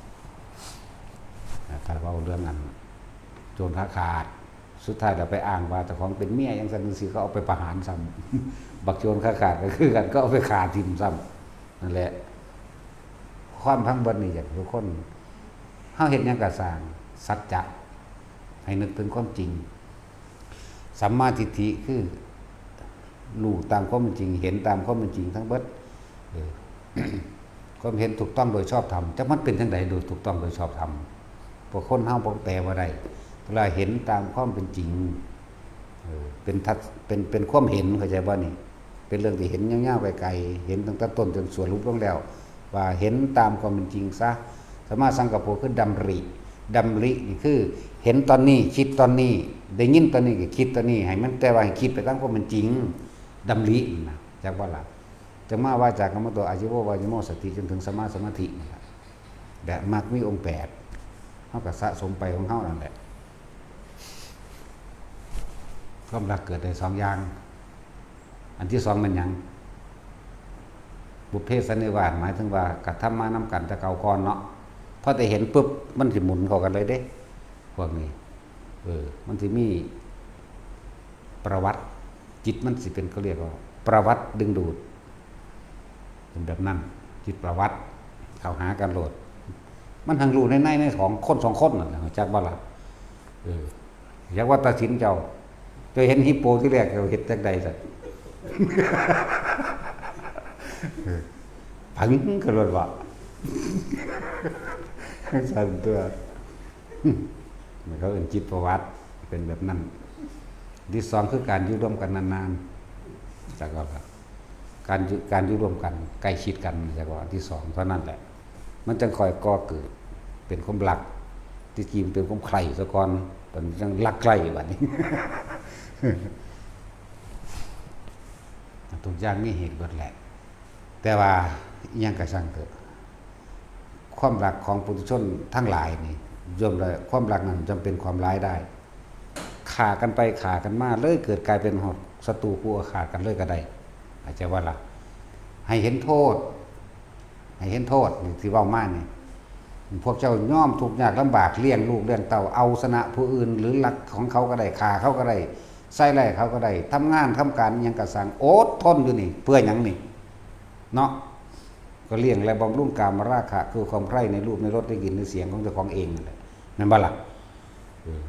ถ้าเว้าเรื่องอันโจรขาขาด สุดท้ายแล้วไปอ้างว่าเจ้าของเป็นเมียจั่งซั้นจั่งซี้ เขาเอาไปประหารซ้ำ บักโจรขาขาดก็คือกัน ก็เอาไปฆ่าทิ่มซ้ำ นั่นแหละ ความทั้งเบิดนี่อยากให้ทุกคน เฮาเฮ็ดหยังก็ซ่าง สัจจะ ให้นึกถึงความจริง สัมมาทิฏฐิคือ รู้ตามความเป็นจริง เห็นตามความเป็นจริงทั้งเบิด เออ ความเห็นถูกต้องโดยชอบธรรม จักมันเป็นจั่งใดโดยถูกต้องโดยชอบธรรม พวกคนเฮาบ่แปลว่าได้ เวลาเห็นตามความเป็นจริง เออ เป็นทัศ- เป็น- เป็นความเห็น เข้าใจบ่นี่ เป็นเรื่องที่เห็นยาวๆไกลๆ เห็นตั้งแต่ต้นจนสรุปลงแล้ว ว่าเห็นตามความเป็นจริงซะ สัมมาสังกัปโปคือดำริ ดำรินี่คือ เห็นตอนนี้ คิดตอนนี้ ได้ยินตอนนี้ก็คิดตอนนี้ ให้มัน แต่ว่าให้คิดไปตามความเป็นจริง ดำรินั่นนะ จักบ่ล่ะ จั่งมาวาจากัมมโต อาชีโว วายโม สติ จนถึงสัมมาสมาธินั่นแหละ แบบมรรคมีองค์แปด เฮาก็สะสมไปของเฮานั่นแหละ ความรักเกิดได้สองอย่าง อันที่สองแม่นหยัง บุพเพสันนิวาส หมายถึงว่ากระทำมานำกันแต่เก่าก่อนเนาะ พอแต่เห็นปุ๊บ มันสิหมุนเข้ากันเลยเด้ พวกนี้ เออ มันสิมีประวัติ จิตมันสิเป็น เขาเรียกว่าประวัติดึงดูด เป็นแบบนั้น จิตประวัติ เข้าหากันโลด มันหังรู้ในในในของคนสองคนนั่นแหละ จักบ่ล่ะ เออ อยากว่าตัดสินเจ้า เจ้าเห็นฮิปโปที่แรก เจ้าเฮ็ดจั่งใดสัตว์ เออ ผังกระโดดว่ะ สั่นตัว มันเขาเอิ้นจิตประวัติ เป็นแบบนั้น ที่สองคือการอยู่ร่วมกันนานๆ จากว่าการอยู่- การอยู่ร่วมกัน ใกล้ชิดกัน จากว่าที่สองเท่านั้นแหละ มันจั่งค่อยก่อเกิด เป็นความรัก ที่จริงเป็นความใคร่ซะก่อน ตอนนี้จั่งรักใคร่บัดนี้ ทุกอย่างมีเหตุเบิดแหละ แต่ว่าอิหยังก็ช่างเถอะ ความรักของปุถุชนทั้งหลายนี่ ย่อมได้ ความรักนั้นย่อมเป็นความร้ายได้ ฆ่ากันไปฆ่ากันมา เลยเกิดกลายเป็นฮอดศัตรูคู่อาฆาตกันเลยก็ได้ เข้าใจบ่ล่ะ ให้เห็นโทษ ให้เห็นโทษนี่ที่เว้ามานี่ พวกเจ้ายอมทุกข์ยากลำบาก เลี้ยงลูกเลี้ยงเต้า เอาชนะผู้อื่น หรือลักของเขาก็ได้ ฆ่าเขาก็ได้ ใส่ร้ายเขาก็ได้ ทำงานทำการอิหยังก็ซ่าง อดทนอยู่นี่ เพื่อหยังนี่ เนาะ ก็เลี้ยงและบำรุงกามราคะ คือความใคร่ในรูปในรสในกลิ่นในเสียงของเจ้าของเองนั่นแหละ แม่นบ่ล่ะ เออ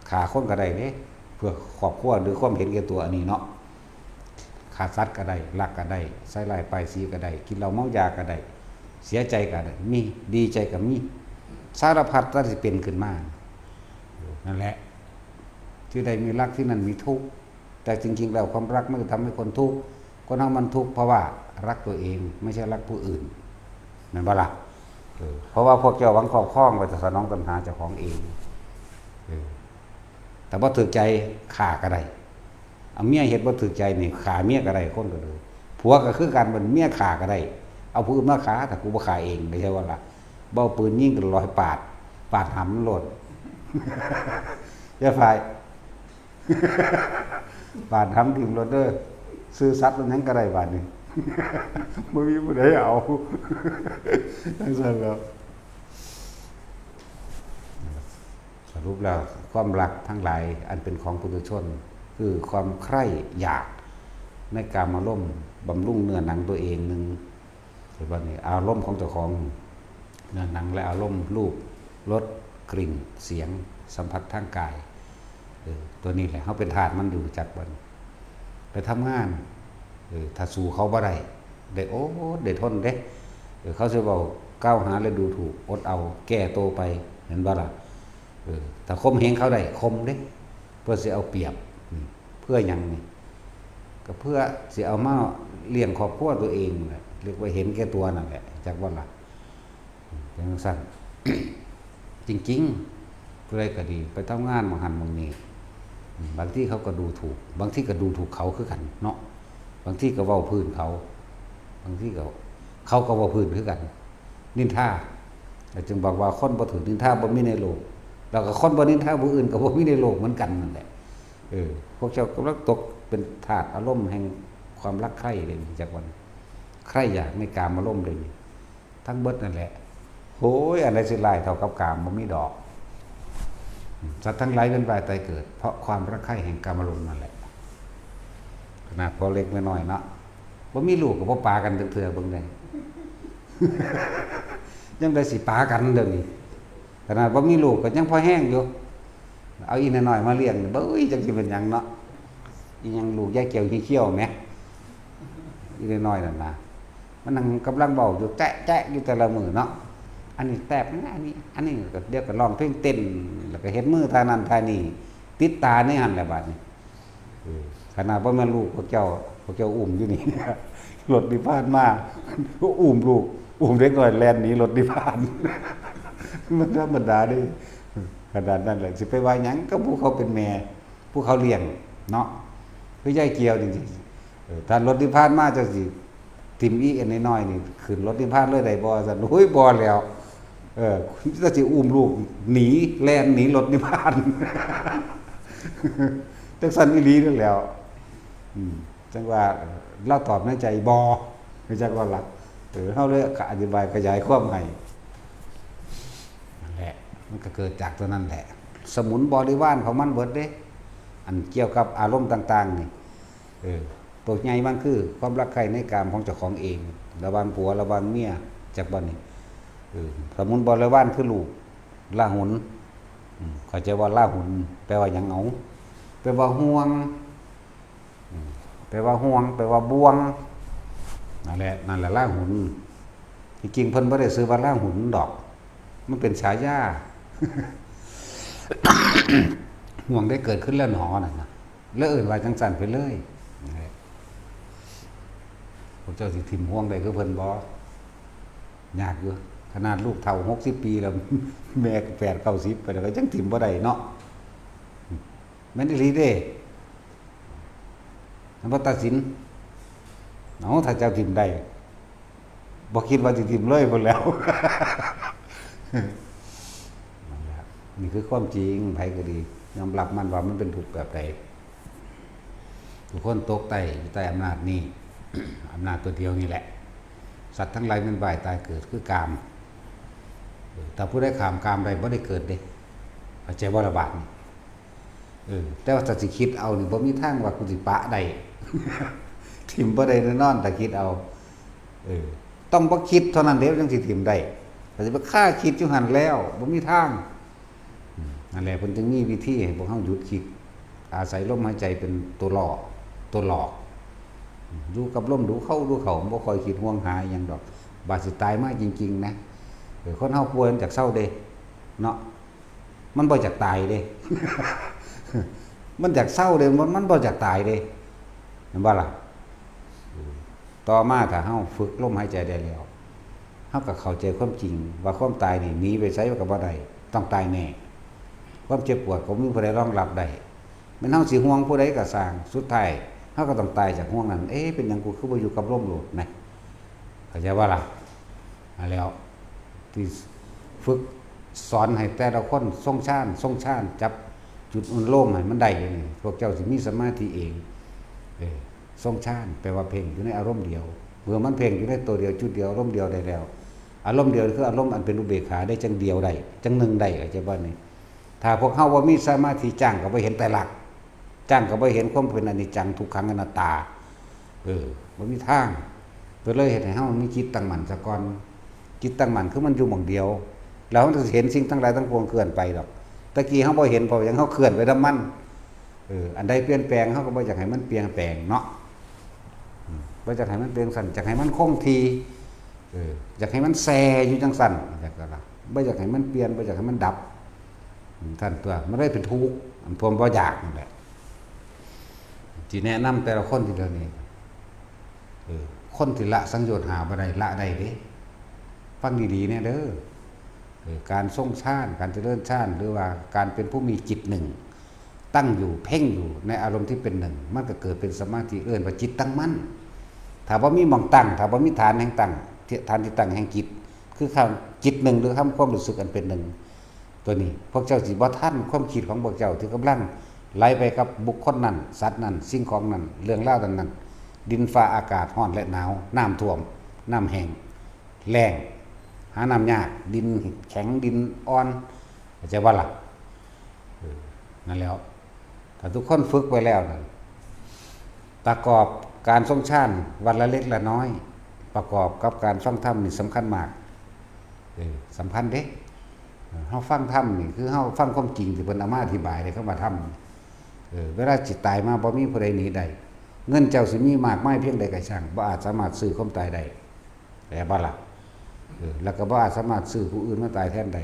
ฆ่าคนก็ได้เด้ เพื่อครอบครัว หรือความเห็นแก่ตัวอันนี้เนาะ ฆ่าสัตว์ก็ได้ ลักก็ได้ ใส่ร้ายป้ายสีก็ได้ กินเหล้าเมายาก็ได้ เสียใจก็ได้ มี ดีใจก็มี สารพัดที่เป็นขึ้นมา นั่นแหละ ที่ใดมีรักที่นั่นมีทุกข์ แต่จริงๆแล้วความรักมันก็ทำให้คนทุกข์ คนเฮามันทุกข์เพราะว่ารักตัวเอง ไม่ใช่รักผู้อื่น แม่นบ่ล่ะ เออ เพราะว่าพวกเจ้าหวังครอบครองไว้แต่สนองตัณหาเจ้าของเอง เออ แต่บ่ถืกใจฆ่าก็ได้ เอาเมียเฮ็ดบ่ถืกใจนี่ฆ่าเมียก็ได้ คนก็เลย ผัวก็คือกัน มันเมียฆ่าก็ได้ เอาผู้อื่นมาฆ่า แต่กูบ่ฆ่าเอง ได้ใช่บ่ล่ะ บ่เอาปืนยิงกันร้อยปาด ปาดหำมันโลด อย่าฝ่าย ปาดหำถิ่มโลดเด้อ ซื่อสัตย์มันหยังก็ได้บาดนี้ บ่มีผู้ใดเอา จั่งซั่นแล้ว สรุปแล้วความรักทั้งหลายอันเป็นของปุถุชน คือความใคร่อยากในกามารมณ์ บำรุงเนื้อหนังตัวเองหนึ่ง หรือว่านี่อารมณ์ของเจ้าของ เนื้อหนังและอารมณ์ รูป รส กลิ่น เสียง สัมผัสทางกาย เออ ตัวนี้แหละ เฮาเป็นทาสมันอยู่จักบัด ไปทำงาน เออ ถ้าสู้เขาบ่ได้ ได้อดได้ทนเด้ เออ เขาสิเว้ากล่าวหาและดูถูก อดเอา แก้โตไป เห็นบ่ล่ะ เออ ถ้าข่มเหงเขาได้ ข่มเด้ เพื่อสิเอาเปรียบ อืม เพื่อหยังนี่ ก็เพื่อสิเอามาเลี้ยงครอบครัวตัวเองนั่นแหละ เรียกว่าเห็นแก่ตัวนั่นแหละ จักบ่ล่ะ เป็นจั่งซั่น จริงๆ ผู้ใดก็ดี ไปทำงานหม่องหั้นหม่องนี้ บางทีเขาก็ดูถูก บางทีก็ดูถูกเขาคือกันเนาะ บางทีก็เว้าพื้นเขา บางทีก็ เขาก็เว้าพื้นคือกัน นินทา แล้วจึงบอกว่าคนบ่ถูกนินทาบ่มีในโลก แล้วก็คนบ่นินทาผู้อื่นก็บ่มีในโลกเหมือนกันนั่นแหละ เออ พวกเจ้ากำลังตกเป็นทาสอารมณ์แห่งความรักใคร่เลย จักวัน ใคร่อยากในกามารมณ์เลยนี่ ทั้งเบิดนั่นแหละ โอ้ย อันใดสิหลายเท่ากับกามบ่มีดอก สัตว์ทั้งหลายเวียนว่ายตายเกิด เพราะความรักใคร่แห่งกามารมณ์นั่นแหละ ขนาดพ่อเล็กแม่น้อยเนาะ บ่มีลูกก็บ่ปากันจักเทื่อ เบิ่งได้ ยังได้สิปากันเดี๋ยวนี้ ขนาดบ่มีลูกก็ยังพอแฮงอยู่ เอาอีน้อยๆมาเลี้ยง เบ้ย จักสิเป็นหยังเนาะ อีหยังลูกยายแก้วเขี้ยวแหม อีน้อยๆนั่นนะ มันนั่งกำลังเว้าอยู่แจ๊ะๆอยู่แต่ละมื้อเนาะ อันนี้แตบนะ อันนี้ อันนี้ก็เดี๋ยวก็ร้องเพลงเต้น แล้วก็เฮ็ดมือท่านั้นท่านี้ ติดตาในหั่นแหละบัดนี้ เออ ขนาดบ่แม่นลูกพวกเจ้า พวกเจ้าอุ้มอยู่นี่ รถนิพพานมา อุ้มลูก อุ้มเด็กน้อยแล่นหนีรถนิพพาน มันธรรมดาเด้ ขนาดนั้นแหละ สิไปว่าหยังกับผู้เขาเป็นแม่ ผู้เขาเลี้ยงเนาะ คือยายแก้วนี่ เออ ถ้ารถนิพพานมาจังสิถิ่มอีอันน้อยๆนี่ ขึ้นรถนิพพานเลยได้บ่ ซั่น โอ้ย บ่แล้ว เออ จังสิอุ้มลูกหนี แล่นหนีรถนิพพาน จังซั่นอีหลีนั่นแหล้ว อืม จังว่า เออ ลาวตอบในใจ บ่ คือจักว่าล่ะ เออ เฮาเลยอธิบายขยายความให้ นั่นแหละ มันก็เกิดจากตัวนั้นแหละ สมุนบริวารของมันเบิดเด้ อันเกี่ยวกับอารมณ์ต่างๆนี่ เออ ตัวใหญ่มันคือความรักใคร่ในกามของเจ้าของเอง ระหว่างผัว ระหว่างเมีย จักบ่นี่ เออ สมุนบริวารคือลูก ราหุล อืม เข้าใจว่าราหุล แปลว่าหยังเอา แปลว่าห่วง อืม แปลว่าห่วง แปลว่าบ่วง นั่นแหละ นั่นแหละราหุล ที่จริงเพิ่นบ่ได้ชื่อว่าราหุลดอก มันเป็นฉายา ห่วงได้เกิดขึ้นแล้วหนอ นั่นนะ แล้วเอิ้นว่าจังซั่นไปเลย นั่นแหละ พวกเจ้าสิถิ่มห่วงได้คือเพิ่นบ่ ยากอยู่ ขนาดลูกเฒ่าหกสิบปีแล้ว แม่ก็แปดเก้าสิบไปแล้ว ก็ยังถิ่มบ่ได้เนาะ แม่นอีหลีเด้ มันบ่ตัดสิน เอา ถ้าเจ้าถิ่มได้ บ่คิดว่าสิถิ่มเลยพุ้นแหล้ว นั่นแหละ นี่คือความจริง ไผก็ดี ยอมรับมันว่ามันเป็นทุกข์แบบใด ทุกคนตกใต้ อยู่ใต้อำนาจนี้ อำนาจตัวเดียวนี่แหละ สัตว์ทั้งหลายเวียนว่ายตายเกิดคือกาม เออ ถ้าผู้ใดข้ามกามได้ บ่ได้เกิดเด้ เข้าใจบ่ล่ะบาดนี้ เออ แต่ว่าถ้าสิคิดเอานี่ บ่มีทางว่ากูสิปะได้ ถิ่มบ่ได้แน่นอน ถ้าคิดเอา เออ ต้องบ่คิดเท่านั้นเด้ จังสิถิ่มได้ ถ้าสิไปคาคิดอยู่หั่นแล้ว บ่มีทาง อืม นั่นแหละ เพิ่นจึงมีวิธีให้พวกเฮาหยุดคิด อาศัยลมหายใจเป็นตัวล่อ ตัวหลอก อืม อยู่กับลม ดูเข้า ดูเข้า บ่ค่อยคิดห่วงหาอิหยังดอก บาดสิตายมาจริงๆนะ เออ คนเฮาป่วยมันอยากเซาเด้ เนาะ มันบ่อยากตายเด้ มันอยากเซาเด้ มัน มันบ่อยากตายเด้ เห็นบ่ล่ะ เออ ต่อมาถ้าเฮาฝึกลมหายใจได้แล้ว เฮาก็เข้าใจความจริงว่าความตายนี่หนีไปไสก็บ่ได้ ต้องตายแน่ ความเจ็บปวดก็บ่มีผู้ใดรองรับได้ แม่นเฮาสิห่วงผู้ใดก็ซ่าง สุดท้ายเฮาก็ต้องตายจากห่วงนั้น เอ๊ะ เป็นหยังกูคือบ่อยู่กับลมโลดนะ เข้าใจบ่ล่ะ มาแล้ว ที่ฝึกสอนให้แต่ละคนทรงฌาน ทรงฌาน จับจุดอนุโลมให้มันได้อยู่นี่ พวกเจ้าสิมีสมาธิเอง เออ ทรงฌาน แปลว่าเพ่งอยู่ในอารมณ์เดียว เมื่อมันเพ่งอยู่ในตัวเดียว จุดเดียว อารมณ์เดียวได้แล้ว อารมณ์เดียวคืออารมณ์อันเป็นอุเบกขา ได้จั่งเดียวได้ จั่งหนึ่งได้ เข้าใจบ่นี่ ถ้าพวกเฮาบ่มีสมาธิ จ้างก็บ่เห็นไตรลักษณ์ จ้างก็บ่เห็นความเป็นอนิจจัง ทุกขัง อนัตตา เออ บ่มีทาง ก็เลยเฮ็ดให้เฮามีจิตตั้งมั่นซะก่อน จิตตั้งมั่นคือมันอยู่หม่องเดียว แล้วเฮาสิเห็นสิ่งทั้งหลายทั้งปวงเคลื่อนไปดอก ตะกี้เฮาบ่เห็น เพราะหยัง เฮาเคลื่อนไปนำมัน เออ อันใดเปลี่ยนแปลง เฮาก็บ่อยากให้มันเปลี่ยนแปลงเนาะ อืม บ่อยากให้มันเป็นจั่งซั้น อยากให้มันคงที่ เออ อยากให้มันแซ่อยู่จั่งซั้น อยากก็ล่ะ บ่อยากให้มันเปลี่ยน บ่อยากให้มันดับ อืม ซั่นตัว มันเลยเป็นทุกข์ อันพวกบ่อยากนั่นแหละ สิแนะนำแต่ละคนทีเดียวนี้ เออ คนที่ละสังโยชน์ห้าบ่ได้ ละได้เด้ ฟังดีๆแน่เด้อ เออ การทรงฌาน การเจริญฌาน หรือว่าการเป็นผู้มีจิตหนึ่ง ตั้งอยู่ เพ่งอยู่ในอารมณ์ที่เป็นหนึ่ง มันก็เกิดเป็นสมาธิ เอิ้นว่าจิตตั้งมั่น ถ้าบ่มีหม่องตั้ง ถ้าบ่มีฐานแห่งตั้ง ฐานที่ตั้งแห่งจิต คือคำจิตหนึ่ง หรือคำความรู้สึกอันเป็นหนึ่ง ตัวนี้ พวกเจ้าสิบ่ทันความคิดของพวกเจ้าที่กำลังไหลไปกับบุคคลนั้น สัตว์นั้น สิ่งของนั้น เรื่องราวนั้นๆ ดินฟ้าอากาศร้อนและหนาว น้ำท่วม น้ำแห้ง แล้ง หาน้ำยาก ดินแข็ง ดินอ่อน เข้าใจบ่ล่ะ เออ นั่นแหล้ว ถ้าทุกคนฝึกไว้แล้วนั่น ประกอบการทรงฌานวันละเล็กละน้อย ประกอบกับการฟังธรรมนี่สำคัญมาก เออ สำคัญเด้ เออ เฮาฟังธรรมนี่คือเฮาฟังความจริงที่เพิ่นเอามาอธิบายในคำว่าธรรม เออ เวลาสิตายมาบ่มีผู้ใดหนีได้ เงินเจ้าสิมีมากมายเพียงใดก็ช่าง บ่อาจสามารถซื้อความตายได้ เข้าใจบ่ล่ะ เออ แล้วก็บ่อาจสามารถซื้อผู้อื่นมาตายแทนได้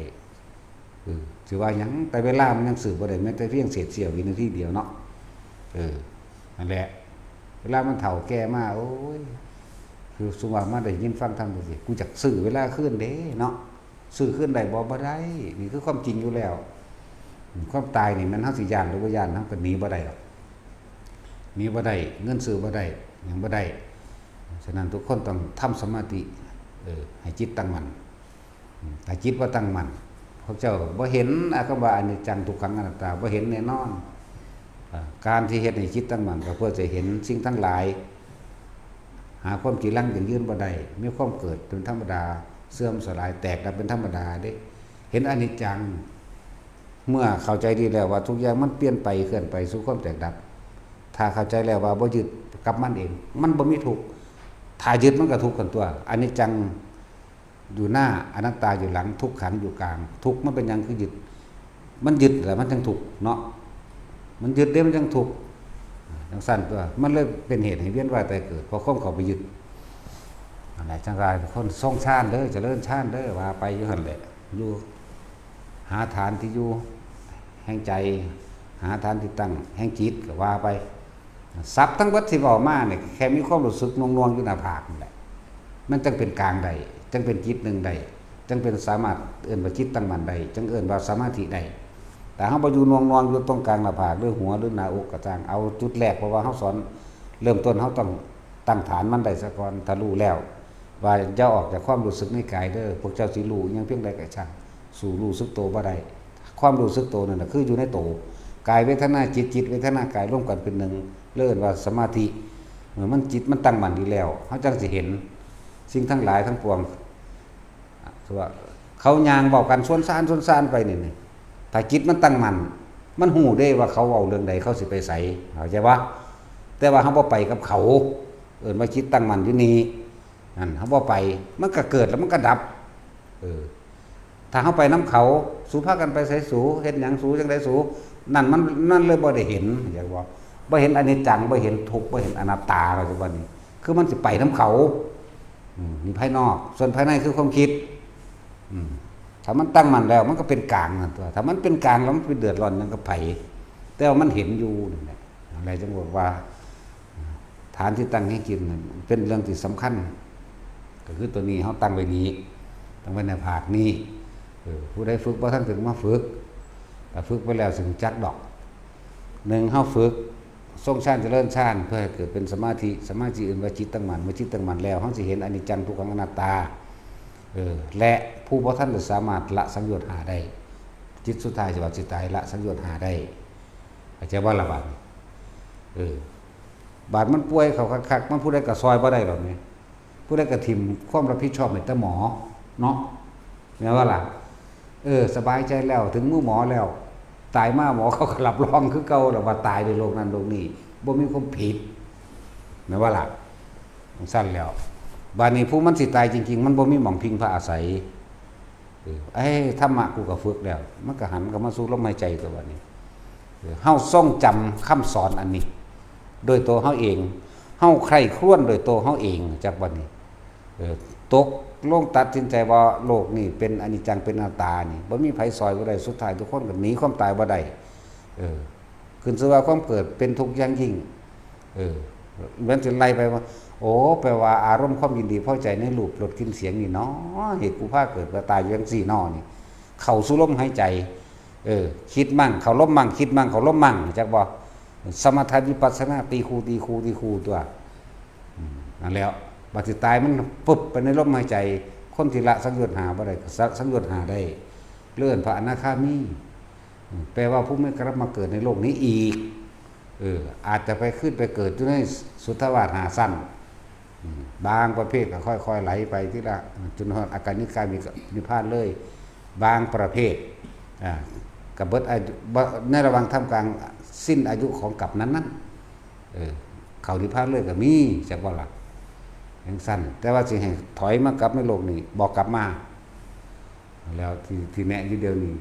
เออ สิว่าหยัง แต่เวลามันยังซื้อบ่ได้ แม้แต่เพียงเศษเสี้ยววินาทีเดียวเนาะ เออ นั่นแหละ เวลามันเฒ่าแก่มา โอ้ย คือสมมุติว่ามาได้ยินฟังธรรมจังซี่ กูอยากซื้อเวลาคืนเด้เนาะ ซื้อคืนได้บ่ บ่ได้ นี่คือความจริงอยู่แล้ว ความตายนี่แม่นเฮาสิย้านหรือบ่ย้าน เฮาก็หนีบ่ได้ดอก หนีบ่ได้ เงินซื้อบ่ได้ หยังบ่ได้ ฉะนั้นทุกคนต้องทำสมาธิ เออ ให้จิตตั้งมั่น อืม ถ้าจิตบ่ตั้งมั่น พวกเจ้าบ่เห็น อ่ะ คำว่าอนิจจัง ทุกขัง อนัตตา บ่เห็นแน่นอน อ่า การที่เฮ็ดให้จิตตั้งมั่น ก็เพื่อจะเห็นสิ่งทั้งหลาย หาความจีรังยั่งยืนบ่ได้ มีความเกิดเป็นธรรมดา เสื่อมสลาย แตกดับเป็นธรรมดาเด้ เห็นอนิจจัง เมื่อเข้าใจดีแล้วว่าทุกอย่างมันเปลี่ยนไป เคลื่อนไปสู่ความแตกดับ ถ้าเข้าใจแล้วว่าบ่ยึดกับมันเอง มันบ่มีทุกข์ ถ้ายึดมันก็ทุกข์กันตัว อนิจจังอยู่หน้า อนัตตาอยู่หลัง ทุกขังอยู่กลาง ทุกข์มันเป็นหยังคือยึด มันยึดแล้วมันจังทุกข์เนาะ มันยึดเด้มันจังทุกข์ จังซั่นตัว มันเลยเป็นเหตุให้เวียนว่ายตายเกิด เพราะความเข้าไปยึด นั่นแหละ จังว่าคนทรงฌานเด้อ เจริญฌานเด้อ ว่าไปอยู่หั่นแหละ อยู่ หาฐานที่อยู่แห่งใจ หาฐานที่ตั้งแห่งจิตก็ว่าไป ศัพท์ทั้งหมดที่เว้ามาเนี่ย แค่มีความรู้สึกหน่วงๆอยู่หน้าผากนั่นแหละ มันจังเป็นกลางได้ จังเป็นจิตหนึ่งได้ จังเป็นสามารถเอิ้นว่าจิตตั้งมั่นได้ จังเอิ้นว่าสมาธิได้ แต่เฮาบ่อยู่หน่วงๆอยู่ตรงกลางหน้าผาก หรือหัว หรือหน้าอกก็ช่าง เอาจุดแรก เพราะว่าเฮาสอนเริ่มต้น เฮาต้องตั้งฐานมันได้ซะก่อน ถ้ารู้แล้ว ว่าอย่าออกจากความรู้สึกในกายเด้อ พวกเจ้าสิรู้อิหยังเพียงใดก็ช่าง สู้รู้สึกโตบ่ได้ ความรู้สึกโตนั่นน่ะคืออยู่ในโต กายเวทนาจิต จิตเวทนากายรวมกันเป็นหนึ่ง เรียกว่าสมาธิ เมื่อมันจิตมันตั้งมั่นดีแล้ว เฮาจังสิเห็นสิ่งทั้งหลายทั้งปวง คือว่าเขาย่างเว้ากันสวนซานสวนซานไปนี่ นี่ ถ้าจิตมันตั้งมั่น มันฮู้เด้ว่าเขาเว้าเรื่องใด เขาสิไปไส เข้าใจบ่ แต่ว่าเฮาบ่ไปกับเขา เอิ้นว่าจิตตั้งมั่นอยู่นี่ นั่น เฮาบ่ไป มันก็เกิดแล้วมันก็ดับ เออ ถ้าเฮาไปนำเขา สูพากันไปไสสู เฮ็ดหยังสู จังใดสู นั่นมัน นั่นเลยบ่ได้เห็น เข้าใจบ่ บ่เห็นอนิจจัง บ่เห็นทุกข์ บ่เห็นอนัตตา เข้าใจบ่นี่ คือมันสิไปนำเขา อืม นี่ภายนอก ส่วนภายในคือความคิด อืม ถ้ามันตั้งมั่นแล้ว มันก็เป็นกลางนั่นตัว ถ้ามันเป็นกลางแล้วมันไปเดือดร้อนหยังกับไผ แต่ว่ามันเห็นอยู่นั่นแหละ อะไรจังบอกว่า ฐานที่ตั้งแห่งจิตนั่นเป็นเรื่องที่สำคัญ ก็คือตัวนี้เฮาตั้งไว้นี้ ตั้งไว้หน้าผากนี้ เออ ผู้ใดฝึกบ่ทันถึงมาฝึก ถ้าฝึกไปแล้วสิรู้จักดอก หนึ่ง เฮาฝึกทรงฌานเจริญฌาน เพื่อให้เกิดเป็นสมาธิ สมาธิเอิ้นว่าจิตตั้งมั่น เมื่อจิตตั้งมั่นแล้ว เฮาสิเห็นอนิจจังทุกขังอนัตตา เออ และผู้บ่ทันได้สามารถละสังโยชน์ห้าได้ จิตสุดท้ายสิว่าสิตาย ละสังโยชน์ห้าได้ เข้าใจบ่ล่ะบาดนี้ เออ บาดมันป่วยเข้าคักๆ มันผู้ใดก็ซอยบ่ได้หรอกนี่ ผู้ใดก็ถิ่มความรับผิดชอบให้แต่หมอ เนาะ แม่นบ่ล่ะ เออ สบายใจแล้ว ถึงมือหมอแล้ว ตายมาหมอเขาก็รับรองคือเก่าแล้วว่าตายด้วยโรคนั้นโรคนี้ บ่มีความผิด แม่นบ่ล่ะ จั่งซั้นแล้ว บาดนี้ผู้มันสิตายจริงๆ มันบ่มีหม่องพิงพาอาศัย เออ เอ้ย ธรรมะกูก็ฝึกแล้ว มันก็หันเข้ามาสู่ลมหายใจตัวบัดนี้ เออ เฮาทรงจำคำสอนอันนี้ โดยตัวเฮาเอง เฮาใคร่ครวญโดยตัวเฮาเอง จักบัดนี้ เออ ตกลงตัดสินใจว่าโลกนี้เป็นอนิจจัง เป็นอนัตตานี่ บ่มีไผซอยบ่ได้ สุดท้ายทุกคนก็หนีความตายบ่ได้ เออ ขึ้นชื่อว่าความเกิดเป็นทุกข์อย่างยิ่ง เออ มันสิไล่ไปว่า โอ้ แปลว่าอารมณ์ความยินดีพอใจในรูปรสกลิ่นเสียงนี่เนาะ เหตุกูพาเกิดมาตายอยู่จั่งซี้เนาะนี่ เข้าสู่ลมหายใจ เออ คิดมั่ง เข้าลมมั่ง คิดมั่ง เข้าลมมั่ง จักบ่ สมถะวิปัสสนาตีคู่ ตีคู่ ตีคู่ตัว อืม นั่นแหล้ว บัดสิตายมันปุ๊บไปในลมหายใจ คนที่ละสังโยชน์ห้าบ่ได้ก็ละสังโยชน์ห้าได้ เอิ้นพระอนาคามี อืม แปลว่าผู้ไม่กลับมาเกิดในโลกนี้อีก เออ อาจจะไปขึ้นไปเกิดอยู่ในสุทธาวาสห้าชั้น อืม บางประเภทก็ค่อยๆไหลไปทีละ จนฮอดอากานิกามิกนิพพานเลย บางประเภท อ่า ก็เบิดอายุ บ่ ในระหว่างท่ามกลางสิ้นอายุของกัปนั้นๆ เออ เข้านิพพานเลยก็มี จักว่าล่ะ จั่งซั้น แต่ว่าสิให้ถอยมากลับในโลกนี้ บ่กลับมา แล้วที่ ที่แนะอยู่เดี๋ยวนี้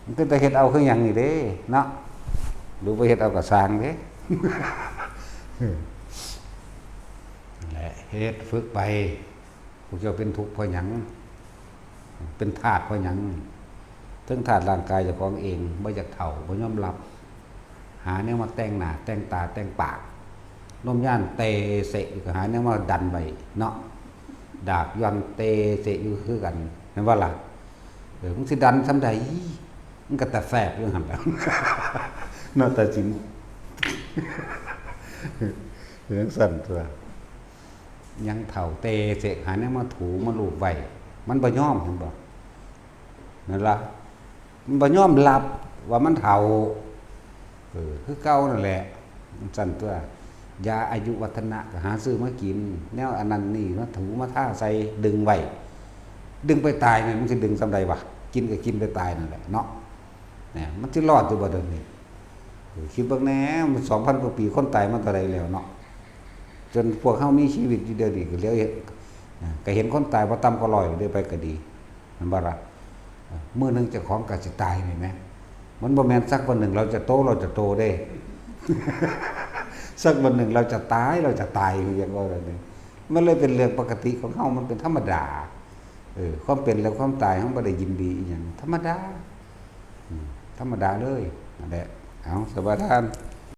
มันเป็นตาเฮ็ดเอาคือหยังนี่เด้ เนาะ หรือบ่เฮ็ดเอาก็ซ่างเด้ นั่นแหละ เฮ็ดฝึกไป พวกเจ้าเป็นทุกข์เพราะหยัง เป็นทาสเพราะหยัง เทิงทาสร่างกายเจ้าของเอง บ่อยากเฒ่า บ่ยอมรับ หาแนวมาแต่งหน้า แต่งตา แต่งปาก นมย่านเตเสะอยู่ก็หาแนวมาดันไว้เนาะ ดากย่อนเตเสะอยู่คือกัน แม่นบ่ล่ะ เออ มึงสิดันส่ำใด มึงก็ตาแสบอยู่หั่นแหล้ว เนาะ ตาสิน จั่งซั้นตั๊ว ยังเฒ่าเตเสะหาแนวมาถูมาลูบไว้ มันบ่ยอม เห็นบ่ นั่นล่ะ มันบ่ยอมรับว่ามันเฒ่า เออ คือเก่านั่นแหละ จั่งซั้นตั๊ว ยาอายุวัฒนะก็หาซื้อมากิน แนวอันนั้นนี่มาถูมาทาใส่ ดึงไว้ ดึงไปตายนั่น มันสิดึงส่ำใดวะ กินก็กินไปตายนั่นแหละเนาะ เนี่ย มันสิรอดอยู่บ่เดี๋ยวนี้ เออ คิดเบิ่งแหน่ มันสองพันกว่าปี คนตายมาเท่าใดแล้วเนาะ จนพวกเฮามีชีวิตอยู่เดี๋ยวนี้ก็เหลือเห็น อ่า ก็เห็นคนตายบ่ต่ำกว่าร้อยเด้ ไปก็ดี แม่นบ่ล่ะ เออ มื้อหนึ่งเจ้าของก็สิตายนี่แหม มันบ่แม่นสักวันหนึ่งเราจะโต เราจะโตเด้ สักวันหนึ่งเราจะตาย เราจะตาย เรียกว่าแบบนี้ มันเลยเป็นเรื่องปกติของเฮา มันเป็นธรรมดา เออ ความเป็นและความตายเฮาบ่ได้ยินดีอีหยัง ธรรมดา อืม ธรรมดาเลย นั่นแหละ เอา สมาทาน